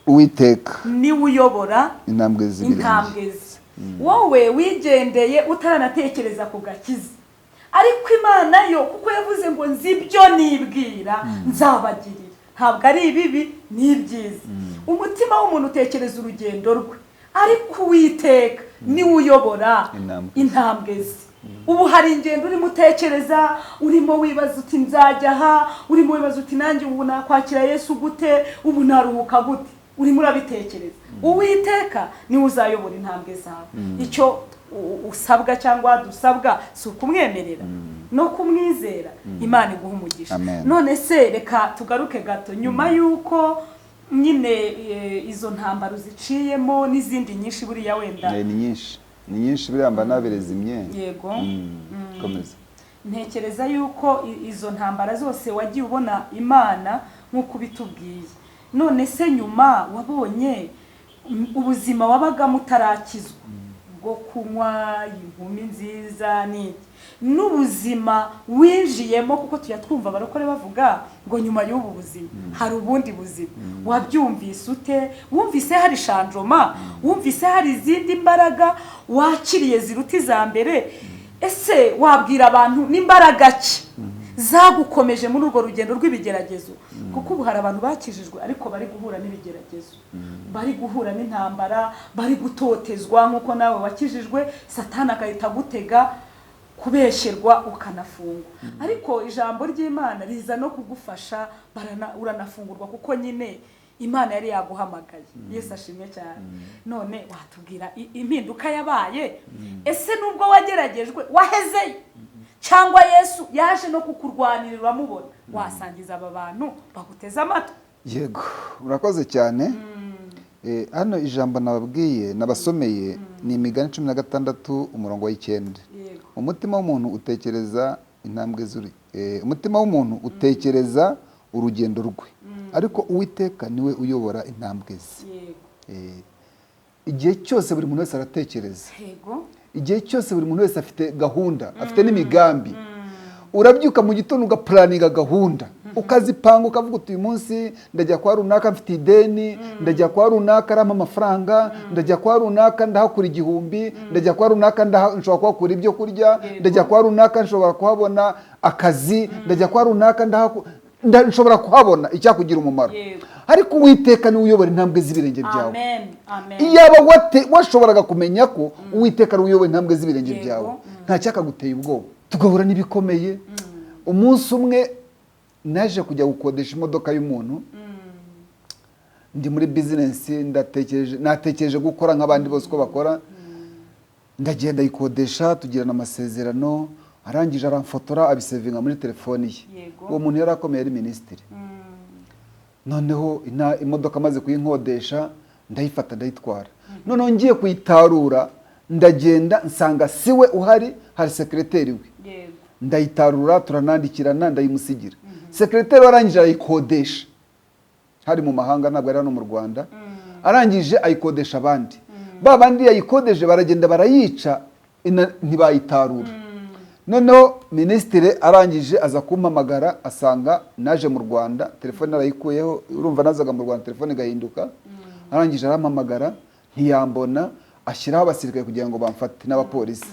Uwiteka niwe uyobora intambwe z'ibirenge. Intambwe ze. Wowe wigendeye utaranatekereza ku gakiza, ariko Imana yo, kuko yavuze ngo nzi ibyo nibwira nzabagirira, ntabwo ari ibibi, ni ibyiza. Umutima w'umuntu utekereza urugendo rwe, ariko Uwiteka niwe uyobora Intambwe. intambwe ze. Ubu hari ingendo urimo utekereza, urimo wibaza uti: "Nzajya aha." Urimo wibaza uti: "Nanjye ubu nakwakira Yesu gute? Ubu naruhuka gute?" Urimo urabitekereza, Uwiteka niwe uzayobora intambwe zawe. Icyo usabwa cyangwa dusabwa si ukumwemerera. No kumwizera. Imana iguha umugisha. Amen. None se reka tugaruke gato nyuma y'uko nyine izo ntambaro ziciyemo n'izindi nyinshi buriya wenda. Ni nyinshi, ni nyinshi, buriya mba nabereza imyenda. Komeza. Ntekereza yuko izo ntambara zose wagiye ubona Imana nk'uko ubitubwiye. None se nyuma wabonye ubuzima wabagamo utarakizwa bwo kunywa, inkumi nziza n'iki, n'ubuzima winjiyemo, kuko tujya twumva abarokore bavuga ngo nyuma y'ubu buzima hari ubundi buzima, wabyumvise ute? Wumvise hari changement? Wumvise hari izindi mbaraga wakiriye ziruta iza mbere? Ese wabwira abantu n'imbaraga ki zagukomeje muri urwo rugendo rw'ibigeragezo? Kuko ubu hari abantu bakijijwe ariko bari guhura n'ibigeragezo, bari guhura n'intambara, bari gutotezwa nk'uko nawe wakijijwe, Satani agahita agutega kubeshyerwa ukanafungwa. Ariko ijambo ry'Imana riza no kugufasha, uranafungurwa kuko nyine Imana yari yaguhamagaye. Yesu ashimwe cyane. None watubwira impinduka yabaye? Ese nubwo wageragejwe wahezeyo, cyangwa Yesu yaje no kukurwanirira uramubona? Wasangiza aba bantu baguteze amatwi. Yego, urakoze cyane. Hano ijambo nababwiye, nabasomeye, ni Imigani 16 umurongo wa 9. Umutima w'umuntu utekereza intambwe z'uri umutima w'umuntu utekereza urugendo rwe, ariko Uwiteka niwe uyobora intambwe ze. Igihe cyose buri muntu wese aratekereza. Igihe cyose buri muntu wese afite gahunda, afite n'imigambi. Urabyuka mu gitondo ugaplanninga gahunda, ukazipanga, ukavuga uti: "Uyu munsi ndajya kwa runaka, mfite ideni, ndajya kwa runaka arampa amafaranga, ndajya kwa runaka ndahakura 1000, ndajya kwa runaka nshobora kuhakura ibyo kurya, ndajya kwa runaka nshobora kuhabona akazi, ndajya kwa runaka nshobora kuhabona icyakugira umumaro." Ariko Uwiteka niwe uyobora intambwe z'ibirenge byawe. Amen, amen. Iyaba washoboraga kumenya ko Uwiteka ari uyobora intambwe z'ibirenge byawe, nta cyakaguteye ubwoba. Tugahura n'ibikomeye. Umunsi umwe naje kujya gukodesha imodoka y'umuntu, ndi muri bizinesi, ndatekereje, natekereje gukora nk'abandi bose uko bakora. Ndagenda ayikodesha, tugirana amasezerano, arangije aramfotora, abisavinga muri telefoni ye. Uwo muntu yari akomeye, ari minisitiri. Noneho imodoka amaze kuyinkodesha, ndayifata ndayitwara. Noneho ngiye kuyitarura, ndagenda nsanga siwe uhari, hari sekereteri we. Ndayitarura, turanandikirana, ndayimusigira. Sekereteri we arangije arayikodesha, hari mu mahanga, ntabwo ari hano mu Rwanda. Arangije ayikodesha abandi. Ba bandi yayikodeje baragenda barayica, ntibayitarura. Noneho minisitiri arangije aza kumpamagara, asanga naje mu Rwanda, telefone arayikuyeho. Urumva nazaga mu Rwanda telefone igahinduka. Arangije arampamagara ntiyambona, ashyiraho abasirikare kugira ngo bamfate n'abapolisi.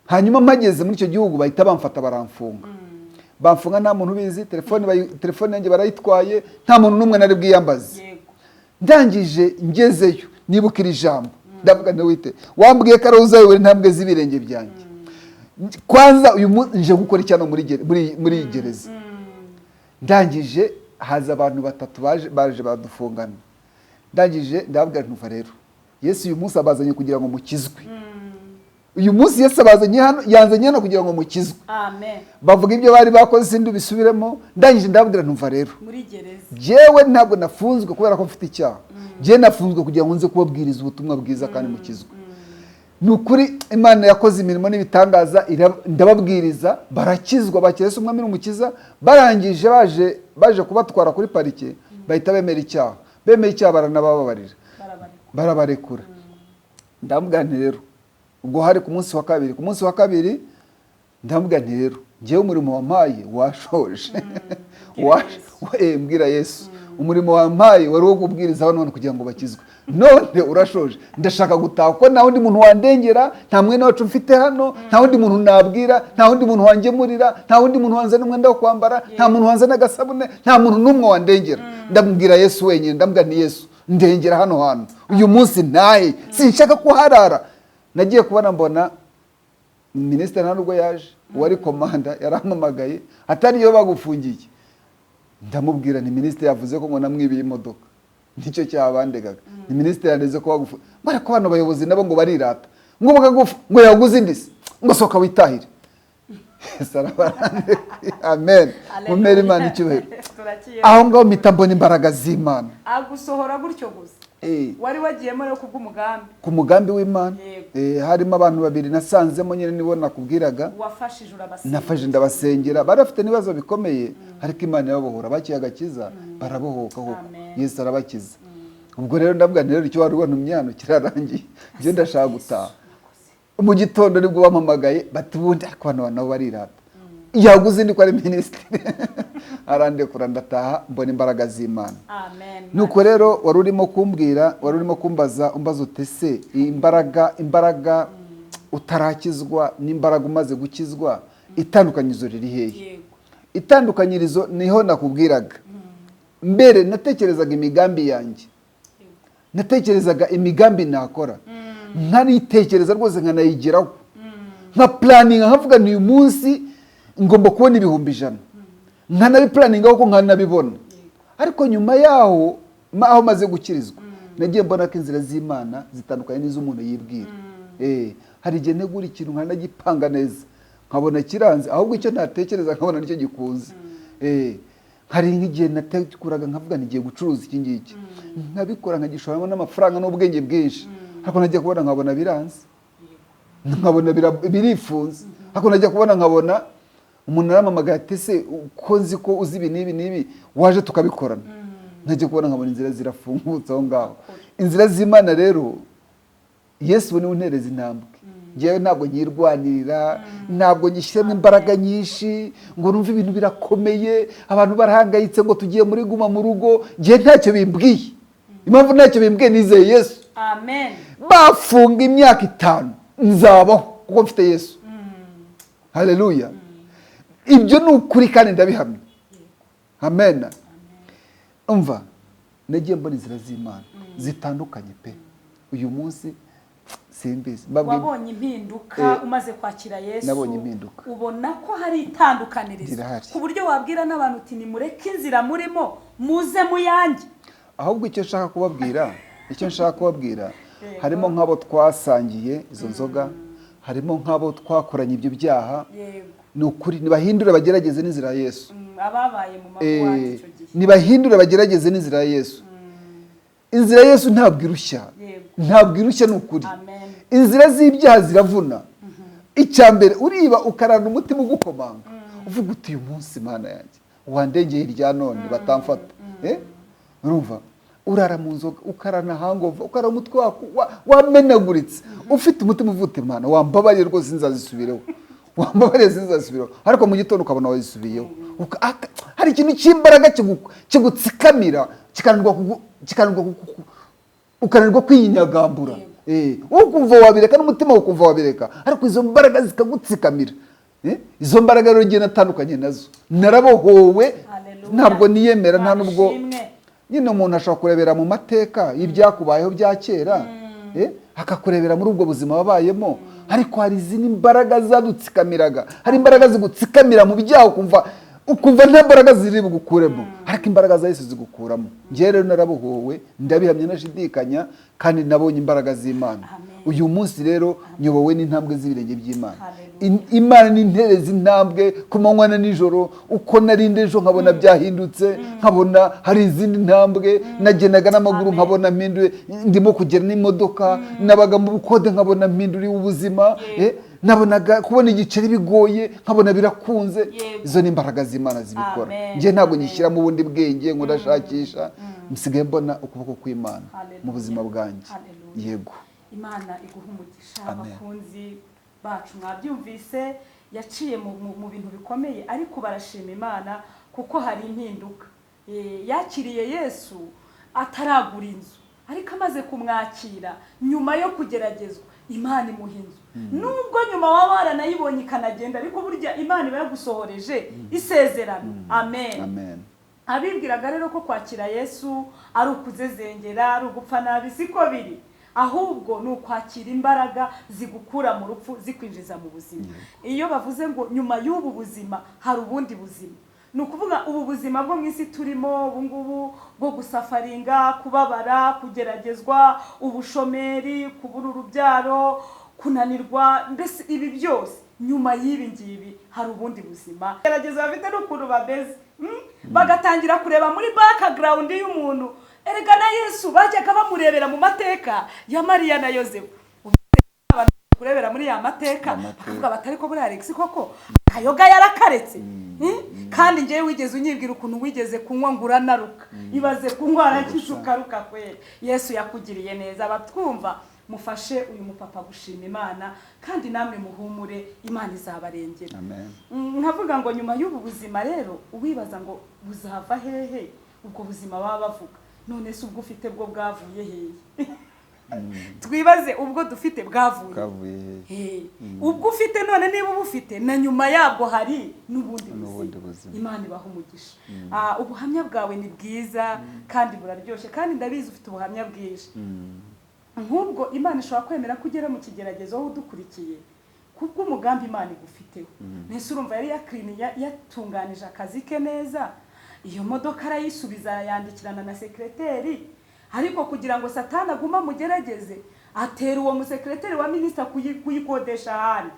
Hanyuma mpageze muri icyo gihugu bahita bamfata, baramfunga. Bamfunga nta muntu ubizi, telefone yanjye barayitwaye, nta muntu n'umwe nari bwiyambaze. Ndangije ngezeyo nibuka iri jambo, ndavuga nti: "Wite wambwiye ko ari uzayobora intambwe z'ibirenge byanjye, kwanza uyu munsi nje gukora icyano muri iyi gereza?" Ndangije haza abantu batatu baje badufungana. Ndangije ndababwira nti: "Umva rero, Yesu uyu munsi abazanye kugira ngo mukizwe. Uyu munsi Yesu abazanye hano, yanzanye hano kugira ngo mukizwe." Amen. Bavuga ibyo bari bakoze, sindi bisubiremo. Ndangije ndababwira nti: "Umva rero, Muri gereza. Jyewe ntabwo nafunzwe kubera ko mfite icyaha. Jyewe nafunzwe kugira ngo nze kubabwiriza ubutumwa bwiza kandi mukizwe." Ni ukuri Imana yakoze imirimo n'ibitangaza, ndababwiriza barakizwa, bakira Yesu Umwami n'Umukiza. Barangije baje kubatwara kuri parike, bahita bemera icyaha. Bemeye icyaha baranabababarira. Barabarekura. Barabarekura. Ndamubwira nti rero, ubwo hari ku munsi wa kabiri, ku munsi wa kabiri ndamubwira nti: "Rero njyewe umurimo wampaye washoje." Mbwira Yesu: "Umurimo wampaye wari uwo kubwiriza hano none kugira ngo bakizwe, none urashoje. Ndashaka gutaha kuko nta wundi muntu wandengera, nta mwene wacu mfite hano, nta wundi muntu nabwira, nta wundi muntu wangemurira, nta wundi muntu wanzana umwenda wo kwambara, nta muntu wanzana agasabune, nta muntu n'umwe wandengera." Ndamubwira Yesu wenyine, ndamubwira ni: "Yesu, ndengera hano hantu uyu munsi, ntahe, sinshaka kuharara." Nagiye kubona mbona minisitiri nta nubwo yaje, uwari komanda yarampamagaye atari iyo bagufungiye. Ndamubwira ni minisitiri yavuze ko ngo namwibiye imodoka, nicyo cyaha bandegaga. Ni minisitiri yandeze ko bagufu, ngo ariko bano bayobozi nabo ngo barirata, ngo bakagufu, ngo yaguze indi se, ngo sohoka witahire. Yesu arabarandekuye. Amen. Mumere Imana icyubahiro. Turakiye. Aho ngaho mpita mbona imbaraga z'Imana. Agusohora gutyo gusa? Wari wagiyemo rero kubw'umugambi? Ku mugambi w'Imana. Yego. Harimo abantu babiri nasanzemo nyine, nibo nakubwiraga. Wafashije, urabasengera? Nafashe ndabasengera, bari bafite n'ibibazo bikomeye, ariko Imana irababohora, bakiye agakiza, barabohoka koko. Amen. Yesu arabakiza. Ubwo rero ndavuga nti rero icyo wari wantumye hano kirarangiye, njye ndashaka gutaha. Mu gitondo nibwo bampamagaye bati ubundi ariko bano nabo barirata, yaguze indi ko ari minisitiri, arandekura ndataha, mbona imbaraga z'Imana. Amen. Nuko rero wari urimo kumbwira, wari urimo kumbaza, umbaza uti se imbaraga utarakizwa n'imbaraga umaze gukizwa, itandukanyirizo riri hehe? Yego. Itandukanyirizo niho nakubwiraga mbere natekerezaga imigambi yanjye, natekerezaga imigambi nakora, nkanitekereza rwose nkanayigeraho, nka planninga, nkavuga ni uyu munsi ngomba kubona 100,000, nkanabiplanninga kuko nkanabibona. Ariko nyuma yaho aho maze gukirizwa, nagiye mbona ko inzira z'Imana zitandukanye n'iz'umuntu yibwira. Hari igihe ntegura ikintu nkanagipanga neza, nkabona kiranze, ahubwo icyo ntatekereza nkabona nicyo gikunze. Hari nk'igihe nateguraga nkavuga ngiye gucuruza iki ngiki, nkabikora, nkagishoramo n'amafaranga n'ubwenge bwinshi, ariko najya kubona nkabona biranze, nkabona birifunze. Ariko najya kubona nkabona umuntu arampamagaye ati se ko nzi ko uzi ibi n'ibi n'ibi, waje tukabikorana? Najya kubona nkabona inzira zirafungutse aho ngaho. Inzira z'Imana rero, Yesu niwe untereza intambwe. Ngewe ntabwo nyirwanirira, ntabwo nyishyiramo imbaraga nyinshi ngo numve ibintu birakomeye, abantu barahangayitse ngo tugiye muri guma mu rugo. Ngewe ntacyo bimbwiye. Impamvu ntacyo bimbwiye, nizeye Yesu. Amen. Bafunga imyaka 5, nzabaho kuko mfite Yesu. Haleluya! Ibyo ni ukuri kandi ndabihamya. Amen. Umva, nagiye mbona inzira z'Imana zitandukanye pe. Uyu munsi simbizi. Wabonye impinduka umaze kwakira Yesu? Nabonye impinduka. Ubona ko hari itandukanirizo Zirahari. ku buryo wabwira n'abantu uti nimureke inzira murimo, muze muyange? Ahubwo icyo nshaka kubabwira, harimo nk'abo twasangiye izo nzoga, harimo nk'abo twakoranye ibyo byaha. Ni ukuri nibahindure bagerageze n'inzira ya Yesu. Ababaye mu mabuwate icyo gihe. Nibahindure bagerageze n'inzira ya Yesu. Inzira ya Yesu ntabwo irushya. Ntabwo irushya, ni ukuri. Amen. Inzira z'ibyaha ziravuna. Icya mbere, uriba ukarana umutima ugukomanga, uvuga uti uyu munsi Mana yanjye wandengeye irya none batamfata. Urumva urara mu nzoga, ukarana hangover, ukarara umutwe wamenaguritse, ufite umutima uvuga uti Mana wambabariye rwose sinzazisubireho, wambabariye sinzazisubireho. Ariko mu gitondo ukabona wazisubiyeho. Hari ikintu cy'imbaraga kigutsikamira, kikananirwa ukananirwa kwinyagambura. Wowe ukumva wabireka n'umutima ukumva wabireka, ariko izo mbaraga zikagutsikamira. Izo mbaraga rero ngiye natandukanye nazo, narabohowe. Hallelujah. Ntabwo niyemera, nta nubwo Ishimwe. nyine umuntu ashobora kurebera mu mateka y'ibyakubayeho bya kera, akakurebera muri ubwo buzima wabayemo, ariko hari izindi mbaraga zadutsikamiraga. Hari imbaraga zigutsikamira mu byaha, ukumva nta mbaraga ziri bugukuremo, ariko imbaraga za Yesu zigukuramo. Njyewe rero narabohowe, ndabihamya nashidikanya, kandi nabonye imbaraga z'Imana. Amen. Uyu munsi rero nyobowe n'intambwe z'ibirenge by'Imana. Hallelujah. Imana nintereza intambwe ku manywa na nijoro. Uko narinda ejo nkabona byahindutse, nkabona hari izindi ntambwe. Nagendaga n'amaguru, Amen. nkabona mpinduye, ndimo kugera n'imodoka. Nabaga mu bukode, nkabona mpinduriye ubuzima. Nabonaga kubona igiceri bigoye, nkabona birakunze. Izo ni imbaraga z'Imana zibikora. Amen. Njye ntabwo Amen. nyishyiramo ubundi bwenge ngo ndashakisha, nsigaye mbona ukuboko kw'Imana Hallelujah. mu buzima bwanjye. Hallelujah. Yego. Imana iguha umugisha. Amen. Abakunzi bacu, mwabyumvise, yaciye mu bintu bikomeye, ariko barashima Imana kuko hari impinduka. Yakiriye Yesu ataragura inzu, ariko amaze kumwakira nyuma yo kugeragezwa, Imana imuha inzu. Nubwo nyuma waba waranayibonye ikanagenda, ariko burya Imana iba yagusohoreje isezerano. Amen. Amen. Abibwiraga rero ko kwakira Yesu ari ukuzezengera, ari ugupfa nabi, siko biri. Ahubwo ni ukwakira imbaraga zigukura mu rupfu zikwinjiza mu buzima. Iyo bavuze ngo nyuma y'ubu buzima hari ubundi buzima, ni ukuvuga ubu buzima bwo mu isi turimo ubu ngubu bwo gusufferinga, kubabara, kugeragezwa, ubushomeri, kubura urubyaro, kunanirwa, mbese ibi byose. Nyuma y'ibi ngibi hari ubundi buzima. Gerageza bafite n'ukuntu bameze, Bagatangira kureba muri background y'umuntu. Erega na Yesu bajyaga bamurebera mu mateka ya Mariya na Yozefu. Abantu kurebera muri ya mateka Amateka. bakavuga bati: "Ariko buriya Alex koko akayoga yarakaretse? Kandi njyewe wigeze unyibwira ukuntu wigeze kunywa ngo uranaruka. Ibaze kunywa warangiza ukaruka kweri." Yesu yakugiriye neza. Abatwumva, mufashe uyu mupapa gushima Imana, kandi namwe muhumure, Imana izabarengera. Amen. Nkavuga ngo nyuma y'ubu buzima rero, uwibaza ngo buzava hehe ubwo buzima baba bavuga? None se ubwo ufite bwo bwavuye hehe? Twibaze, ubwo dufite bwavuye Bwavuye hehe? Ubwo ufite none, niba ubufite, na nyuma yabwo hari n'ubundi N'ubundi buzima. buzima. Imana ibaha umugisha. Ubuhamya bwawe ni bwiza kandi buraryoshye, kandi ndabizi ufite ubuhamya bwinshi. Nk'ubwo Imana ishobora kwemera ko ugera mu kigeragezo wowe udukurikiye kubw'umugambi Imana igufiteho. Mbese urumva yari yakirini, yatunganije akazi ke neza, iyo modoka arayisubiza, yandikirana na sekereteri, ariko kugira ngo Satani agume amugerageze, atera uwo musekereteri wa minisita kuyikodesha ahandi.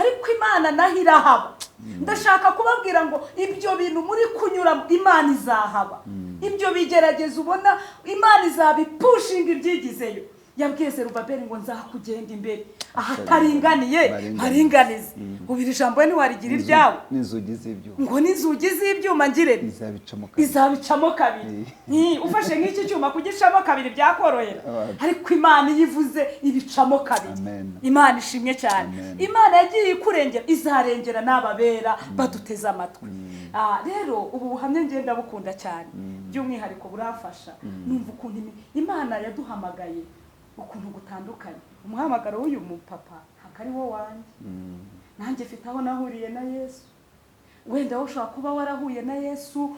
Ariko Imana naho irahaba. Ndashaka kubabwira ngo ibyo bintu muri kunyuramo, Imana izahaba. Ibyo bigerageza ubona, Imana izabipushinga ibyigizeyo. Yabwiye Zerubabeli ngo: "Nzakugenda imbere ahataringaniye Baringanize. mparinganize." Ubu iri jambo we ntiwarigira iryawe? N'inzugi z'ibyuma. Ngo n'inzugi z'ibyuma ngire Izabicamo kabiri. Izabicamo kabiri. Ufashe nk'iki cyuma, kugicamo kabiri byakorohera? Ariko Imana iyo ivuze, ibicamo kabiri. Amen. Imana ishimwe cyane. Amen. Imana yagiye ikurengera, izarengera n'ababera baduteze amatwi. Rero ubu buhamya ngenda bukunda cyane, by'umwihariko buramfasha. Numva ukuntu Imana yaduhamagaye ukuntu gutandukanye. Umuhamagaro w'uyu mupapa ntabwo ari wo wanjye. Nanjye mfite aho nahuriye na Yesu. Wenda wowe ushobora kuba warahuye na Yesu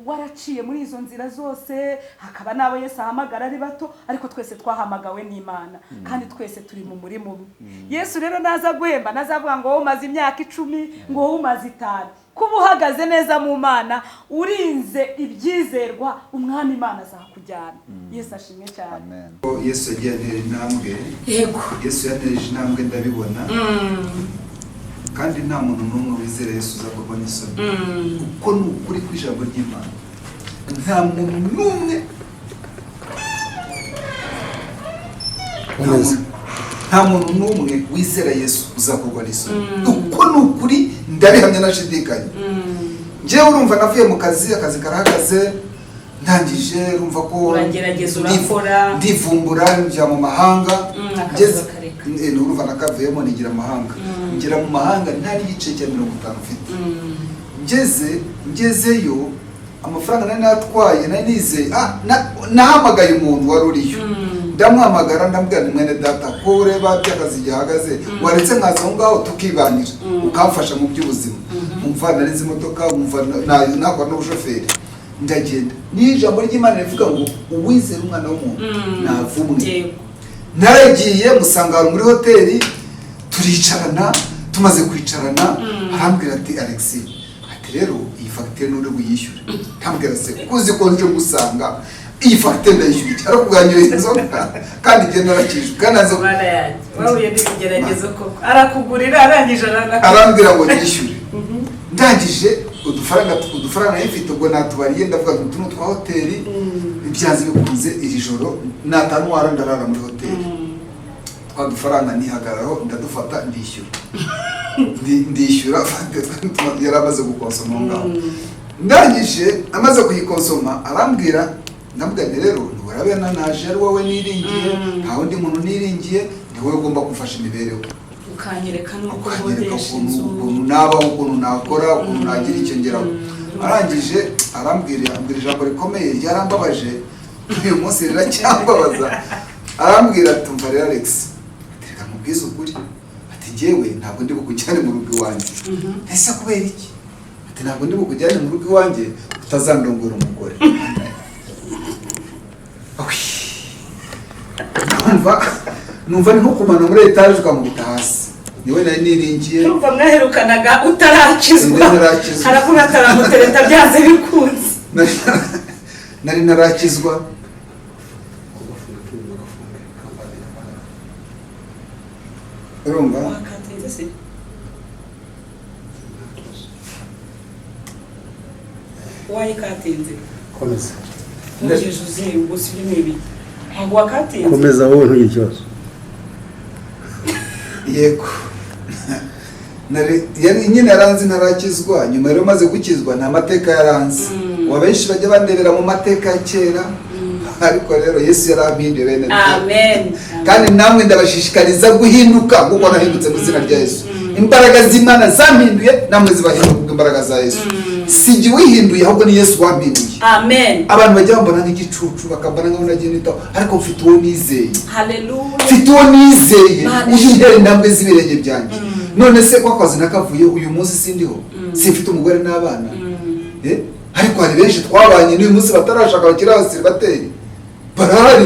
waraciye muri izo nzira zose, hakaba n'abo Yesu ahamagara ari bato, ariko twese twahamagawe n'Imana kandi twese turi mu murimo umwe. Yesu rero naza guhemba, nazavuga ngo wowe umaze imyaka 10, ngo wowe umaze 5. Kuba uhagaze neza mu Mana, urinze ibyizerwa, Umwami Imana azakujyana. Yesu ashimwe cyane. Amen. Yesu yagiye antera intambwe. Yesu yantereje intambwe, ndabibona, kandi nta muntu n'umwe wizera Yesu uzakorwa n'isoni, kuko ni ukuri kw'ijambo ry'Imana. Nta muntu n'umwe, Komeza. nta muntu n'umwe wizera Yesu uzakorwa n'isoni, uko ni ukuri, ndabihamya nashidikanya. Njyewe urumva navuye mu kazi, akazi karahagaze, ndangije urumva ko Uragerageza, urakora. Ndivumbura njya mu mahanga. Akazi bakareka. Urumva nakavuyemo nigira amahanga, ngera mu mahanga nta n'igice cya 50 mfite. Ngezeyo amafaranga nari natwaye, nari nizeye, nahamagaye umuntu wari uriyo, ndamuhamagara, ndamubwira nti: "Mwene data, ko ureba by'akazi gihagaze, waretse nkaza aho ngaho tukibanira, ukamfasha mu by'ubuzima?" Umva, nari nzi imodoka, umva nakora n'ubushoferi. Ndagenda, ni ijambo ry'Imana rivuga ngo uwizera umwana w'umuntu ntavumwe. Naragiye, musanga ahantu muri hoteli, turicarana. Tumaze kwicarana arambwira ati: "Alex," ati, "rero iyi fagitire nturi buyishyure." Ndambwira: "Se kuko uzi ko nje gusanga, iyi fagitire ndayishyura iki?" Arakubwanyoye inzoga, kandi igihe narakijwe kandi aza. Mana yanjye, wahuye n'ibigeragezo koko! Arakugurira, arangije aranakugurira. Arambwira ngo nishyure. Ndangije udufaranga nari mfite ubwo natubariye, ndavuga ngo utu ni utwa hoteli, byanze bikunze iri joro natanwara ndarara muri hoteli. Twa dufaranga nihagararaho, ndadufata, ndishyura. Ndishyura fagitire yari amaze gukonsoma aho ngaho. Ndangije amaze kuyikonsoma arambwira, ndamubwira nti: "Rero ntiwarabena, naje ari wowe niringiye, nta wundi muntu niringiye, ni wowe ugomba kumfasha imibereho." Ukanyereka n'uko Ukanyereka nkodesha ukuntu inzu. Ukuntu nabaho, ukuntu nakora, ukuntu nagira icyo ngeraho. Arangije arambwira, ambwira ijambo rikomeye ryarambabaje, uyu munsi riracyambabaza. Arambwira ati: "Umva rero Alex," ati, "reka nkubwize ukuri," ati, "njyewe ntabwo ndi bukujyane mu rugo iwanjye." "Ese kubera iki?" Ati: "Ntabwo ndi bukujyane mu rugo iwanjye utazandongora umugore." Awi. Numva ni nko kumanura muri etaje ukamubita hasi. Niwe nari niringiye. Urumva mwaherukanaga utarakizwa. Nari ntarakizwa. Haravuga ataramutereta byanze bikunze. Nari ntarakizwa. Urumva Wakatinze se? Wayikatinze? Komeza. Nkurikije uzi ubwo si ibyo ibi, ntabwo wakatinze. Komeza wowe, ntugire ikibazo. Yego. Yari nyine yaranze ntarakizwa. Nyuma rero maze gukizwa, nta mateka yaranze. Wa benshi bajya bandebera mu mateka ya kera, ariko rero Yesu yarampinduye, bene data. Amen. Kandi namwe ndabashishikariza guhinduka nk'uko nahindutse mu izina rya Yesu. Imbaraga z'Imana zampinduye, namwe zibahinduka kubw'imbaraga za Yesu. Si jye wihinduye, ahubwo ni Yesu wampinduye. Amen. Abantu bajya bambona nk'igicucu, bakambona nk'aho nagiye nitaho, ariko mfite uwo nizeye. Haleluya. Mfite uwo nizeye Imana uje untera intambwe z'ibirenge byanjye. None se ko akazi nakavuye, uyu munsi sindiho, simfite umugore n'abana? Ariko hari benshi twabanye n'uyu munsi batarashaka, bakiri abasiribateri, barahari.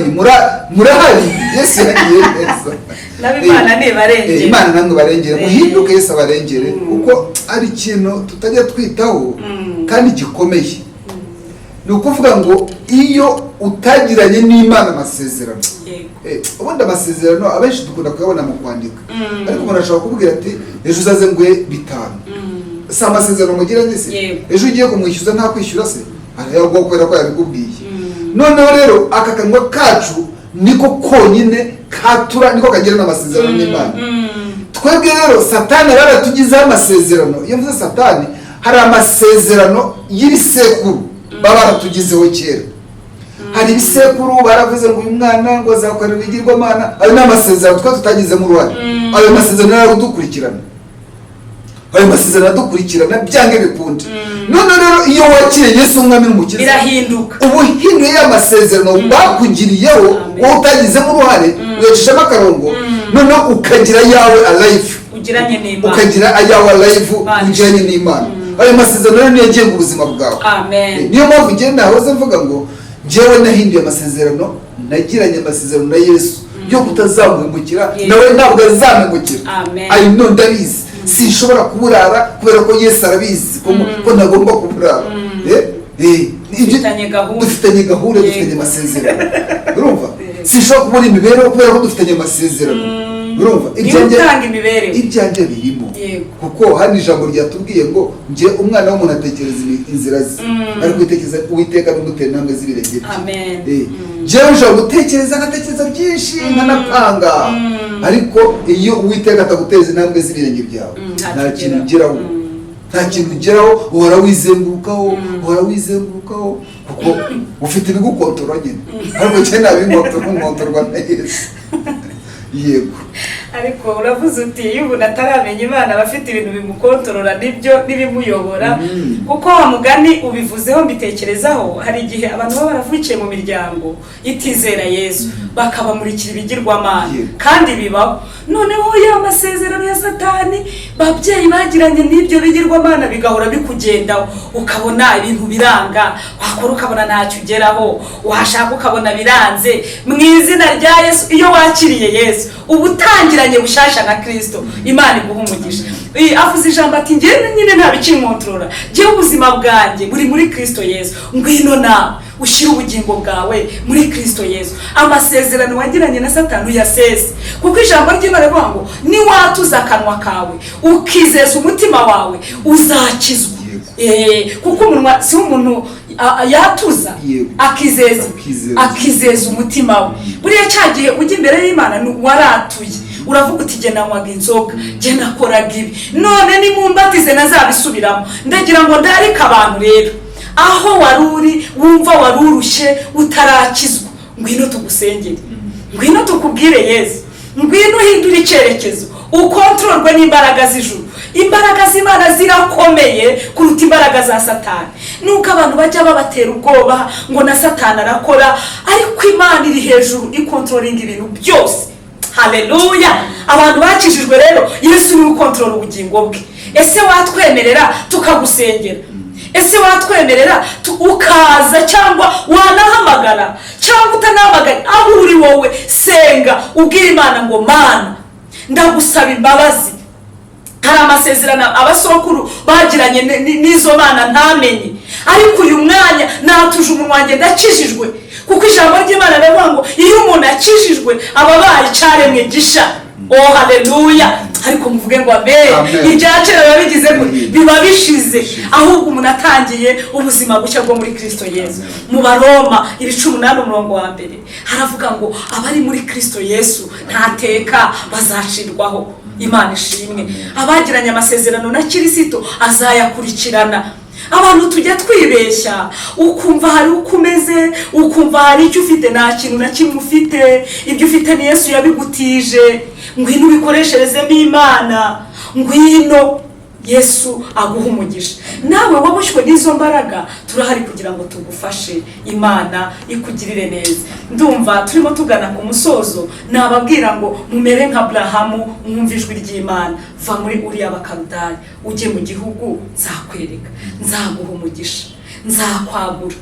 Murahari, Yesu yagiye neza. Nabo Imana nibarengere. Imana namwe barengere, muhinduke, Yesu abarengere, kuko ari ikintu tutajya twitaho kandi gikomeye. Ni ukuvuga ngo iyo utagiranye n'Imana amasezerano, ubundi amasezerano abenshi dukunda kuyabona mu kwandika, ariko umuntu ashobora kubwira ati: "Ejo uzaze nguhe 5." Si amasezerano mugiranye se? Yego. Ejo ugiye kumwishyuza, nta kwishyura se arayaguha kubera ko yabikubwiye? Noneho rero aka kanwa kacu niko konyine katura, niko kagirana amasezerano n'Imana. Twebwe rero Satani yaratugizeho amasezerano. Iyo mvuze Satani, hari amasezerano y'ibisekuru baba baratugizeho kera. Hari ibisekuru baravuze ngo uyu mwana ngo azakorera ibigirwamana. Ayo ni amasezerano twe tutagizemo uruhare. Ayo masezerano yaradukurikirana, ayo masezerano adukurikirana byange bikunde. None rero iyo wakiriye Yesu umwami n'umukiza, Birahinduka. uba uhinduye ya masezerano bakugiriyeho, Amen. wowe utagizemo uruhare, uyacishamo akarongo, noneho ukagira ayawe alive Ugiranye n'Imana. Ukagira ayawe alive Imana. ugiranye n'Imana. Ayo masezerano rero niyo agenga ubuzima bwawe. Amen. Niyo mpamvu njyewe nahoze mvuga ngo njyewe nahinduye amasezerano, nagiranye amasezerano na Yesu yo kutazamuhemukira, nawe ntabwo azampemukira. Amen. I know, ndabizi, sinshobora kuburara kubera ko Yesu arabizi ko ntagomba kuburara. Dufitanye gahunda. Dufitanye gahunda, dufitanye amasezerano, urumva? Sinshobora kubura imibereho kubera ko dufitanye amasezerano, urumva? Niwe utanga imibereho. Ibyanjye birimo, kuko hano ijambo ryatubwiye ngo njye umwana w'umuntu atekereza inzira ze, ariko uwitekereza Uwiteka n'umutera intambwe z'ibirenge bye. Amen. Njyewe ushobora gutekereza, nkatekereza byinshi, nkanapanga, ariko iyo Uwiteka ataguteza intambwe z'ibirenge byawe, ntacyo nta kintu ugeraho. ugeraho, nta kintu ugeraho. Uhora wizengurukaho, uhora wizengurukaho, kuko ufite ibigukontorora nyine, ariko njye ntabinkontorora, nkontorwa na Yesu, yego. Ariko uravuze uti iyo umuntu ataramenya Imana aba afite ibintu bimukontorora, nibyo n'ibimuyobora. Kuko wa mugani ubivuzeho mbitekerezaho, hari igihe abantu baba baravukiye mu miryango itizera Yesu, bakabamurikira ibigirwamana. Kandi bibaho. Noneho ya masezerano ya Satani babyeyi bagiranye n'ibyo bigirwamana bigahora bikugendaho, ukabona ibintu biranga, wakora ukabona ntacyo ugeraho, washaka ukabona biranze. Mu izina rya Yesu, iyo wakiriye Yesu uba utangiranye bushyashya na Kirisito. Imana iguha umugisha. Avuze ijambo ati: "Njyewe nyine nta bikinkontorora, njyewe ubuzima bwanjye buri muri Kirisito Yesu." Ngwino nawe ushyire ubugingo bwawe muri Kirisito Yesu, amasezerano wagiranye na Satani uyaseze, kuko ijambo ry'Imana rivuga ngo niwatuza akanwa kawe ukizeza umutima wawe, uzakizwa. Kuko umunwa si umuntu yatuza akizeza, Akizeza. akizeza umutima we. Buriya cya gihe ujya imbere y'Imana waratuye, uravuga uti: "Jye nanywaga inzoga, jye nakoraga ibi, none nimumbatize nazabisubiramo." Ndagira ngo ndarike abantu rero, aho wari uri wumva wari urushye utarakizwa, ngwino tugusengere, ngwino tukubwire Yesu, ngwino uhindure icyerekezo, ukontororwe n'imbaraga z'ijuru. Imbaraga z'Imana zirakomeye kuruta imbaraga za Satani, nubwo abantu bajya babatera ubwoba ngo na Satani arakora, ariko Imana iri hejuru ikontrolinga ibintu byose. Haleluya! Abantu bakijijwe rero, Yesu niwe ukontorora ubugingo bwe. Ese watwemerera tukagusengera? Ese watwemerera ukaza, cyangwa wanahamagara, cyangwa utanahamagara, aho uri wowe senga, ubwire Imana ngo: "Mana, ndagusaba imbabazi, hari amasezerano abasokuru bagiranye n'izo mana ntamenye, ariko uyu mwanya natuje umunwa wanjye, ndakijijwe." Kuko ijambo ry'Imana riravuga ngo iyo umuntu akijijwe aba abaye icyaremwe gisha. Oh, haleluya! Ariko muvuge ngo amen. Amen. Ibya kera biba bigize gute? Biba bishize, ahubwo umuntu atangiye ubuzima bushya bwo muri Kristo Yesu. Mu Baroma ibice 8 umurongo wa 1 haravuga ngo abari muri Kristo Yesu nta teka bazacirwaho. Imana ishimwe. Abagiranye amasezerano na Kirisito azayakurikirana. Abantu tujya twibeshya, ukumva hari uko umeze, ukumva hari icyo ufite, nta kintu na kimwe ufite. Ibyo ufite ni Yesu yabigutije. Ngwino ubikoresherezemo Imana, ngwino Yesu aguha umugisha. Nawe waboshywe n'izo mbaraga, turahari kugira ngo tugufashe, Imana ikugirire neza. Ndumva turimo tugana ku musozo. Nababwira ngo mumere nka Aburahamu, mwumve ijwi ry'Imana. Va muri uriya Bakarudaya ujye mu gihugu nzakwereka, nzaguha umugisha, nzakwagura.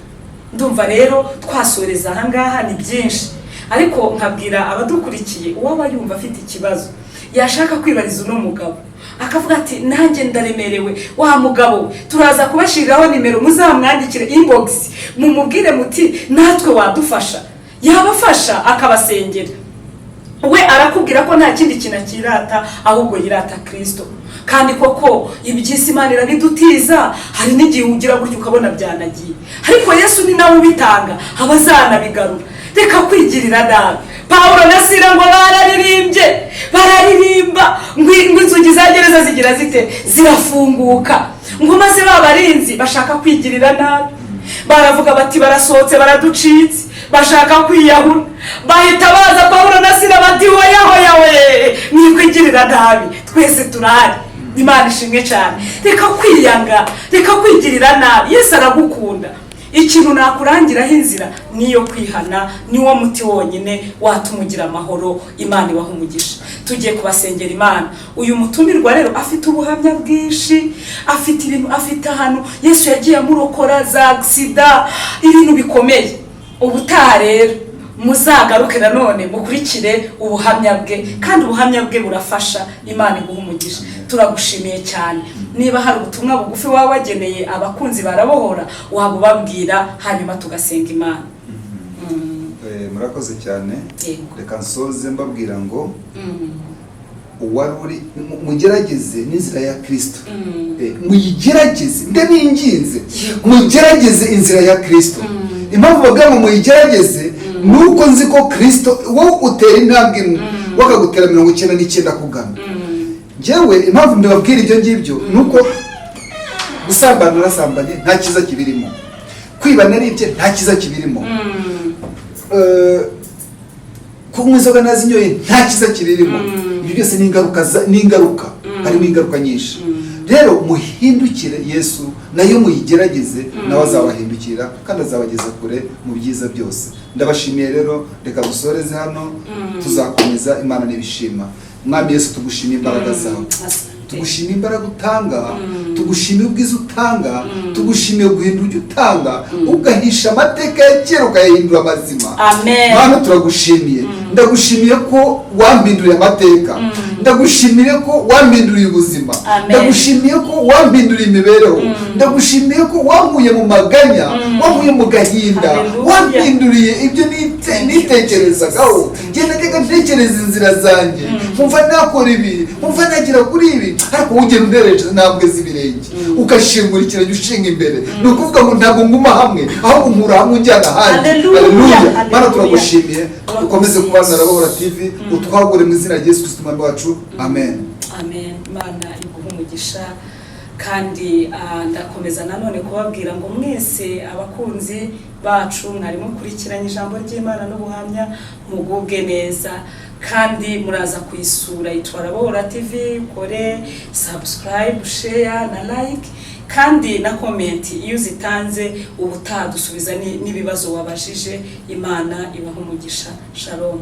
Ndumva rero twasoreza ahangaha, ni byinshi, ariko nkabwira abadukurikiye, uwaba yumva afite ikibazo yashaka kwibariza uno mugabo, akavuga ati nanjye ndaremerewe wa mugabo we, turaza kubashyiriraho nimero, muzamwandikire inbox, mumubwire muti natwe wadufasha. Yabafasha akabasengera. We arakubwira ko nta kindi kintu akirata, ahubwo yirata Kirisito. Kandi koko iby'isi Imana irabidutiza, hari n'igihe ugira gutya ukabona byanagiye, ariko Yesu ni nawe ubitanga, aba azanabigarura. Reka kwigirira nabi. Pawulo na Sila ngo bararirimbye, bararirimba, ngo inzugi za gereza zigira zite? Zirafunguka. Ngo maze ba barinzi bashaka kwigirira nabi, baravuga bati barasohotse, baraducitse, bashaka kwiyahura. Bahita baza Pawulo na Sila bati hoya hoya we, mwikwigirira nabi, twese turahari. Imana ishimwe cyane. Reka kwiyanga, reka kwigirira nabi, Yesu aragukunda. Ikintu nakurangiraho inzira niyo kwihana, niwo muti wonyine watuma ugira amahoro. Imana ibaha umugisha. Tugiye kubasengera Imana. Uyu mutumirwa rero afite ubuhamya bwinshi, afite ibintu, afite ahantu Yesu yagiye amurokora za sida, ibintu bikomeye. Ubutaha rero muzagaruke nanone mukurikire ubuhamya bwe, kandi ubuhamya bwe burafasha. Imana iguha umugisha. Turagushimiye cyane. Niba hari ubutumwa bugufi waba wageneye abakunzi barabohora, waba ubabwira, hanyuma tugasenga Imana. Murakoze cyane. Yego. Reka nsoze mbabwira ngo uwari uri mugerageze n'inzira ya Kristo. Muyigerageze, ndabinginze, mugerageze inzira ya Kristo. Impamvu bavuga ngo muyigerageze ni uko nzi ko Kristo wowe utera intambwe imwe, wakagutera 99 kugana. Njyewe impamvu mbibabwira ibyo ngibyo ni uko gusambana narasambanye, nta cyiza kibirimo. Kwiba naribye, nta cyiza kibirimo. Kunywa inzoga nazinyoye, nta cyiza kibirimo. Ibyo byose ni ingaruka, ni ingaruka, harimo ingaruka nyinshi. Rero muhindukire Yesu, nayo muyigerageze, nawe azabahindukira kandi azabageza kure mu byiza byose. Ndabashimiye rero, reka dusoreze hano, tuzakomeza Imana nibishima. Mwami Yesu, tugushimiye imbaraga zawe, tugushimiye imbaraga utanga, tugushimiye ubwiza utanga, tugushimiye guhindura ujya utanga, ugahisha amateka ya kera ukayahindura amazima. Amen. Mana, turagushimiye. Ndagushimiye ko wampinduriye amateka, ndagushimiye ko wampinduriye ubuzima, Amen. ndagushimiye ko wampinduriye imibereho, ndagushimiye ko wankuye mu maganya, wankuye mu gahinda, Hallelujah. wampinduriye ibyo nitekerezagaho. Ngenda najyaga ntekereza inzira zanjye, nkumva nakora ibi, nkumva nagera kuri ibi, ariko wowe ugenda untereje intambwe z'ibirenge, ugashingura ikirenge ushinga imbere. Ni ukuvuga ngo ntabwo nguma hamwe, ahubwo nkura hamwe ujyana ahandi. Hallelujah. Hallelujah. Mana, Hallelujah. turagushimiye. Ukomeze kubana na Rabohora TV, utwagure mu izina rya Yesu Kristo Umwami wacu, amen. Amen. Imana iguha umugisha. Kandi ndakomeza nanone kubabwira ngo mwese abakunzi bacu mwari mukurikiranye ijambo ry'Imana n'ubuhamya, mugubwe neza, kandi muraza kuyisura, yitwa Rabohora TV. Ukore subscribe, share na like, kandi na comment iyo uzitanze ubutaha dusubiza n'ibibazo wabajije. Imana ibaha umugisha. Shalom.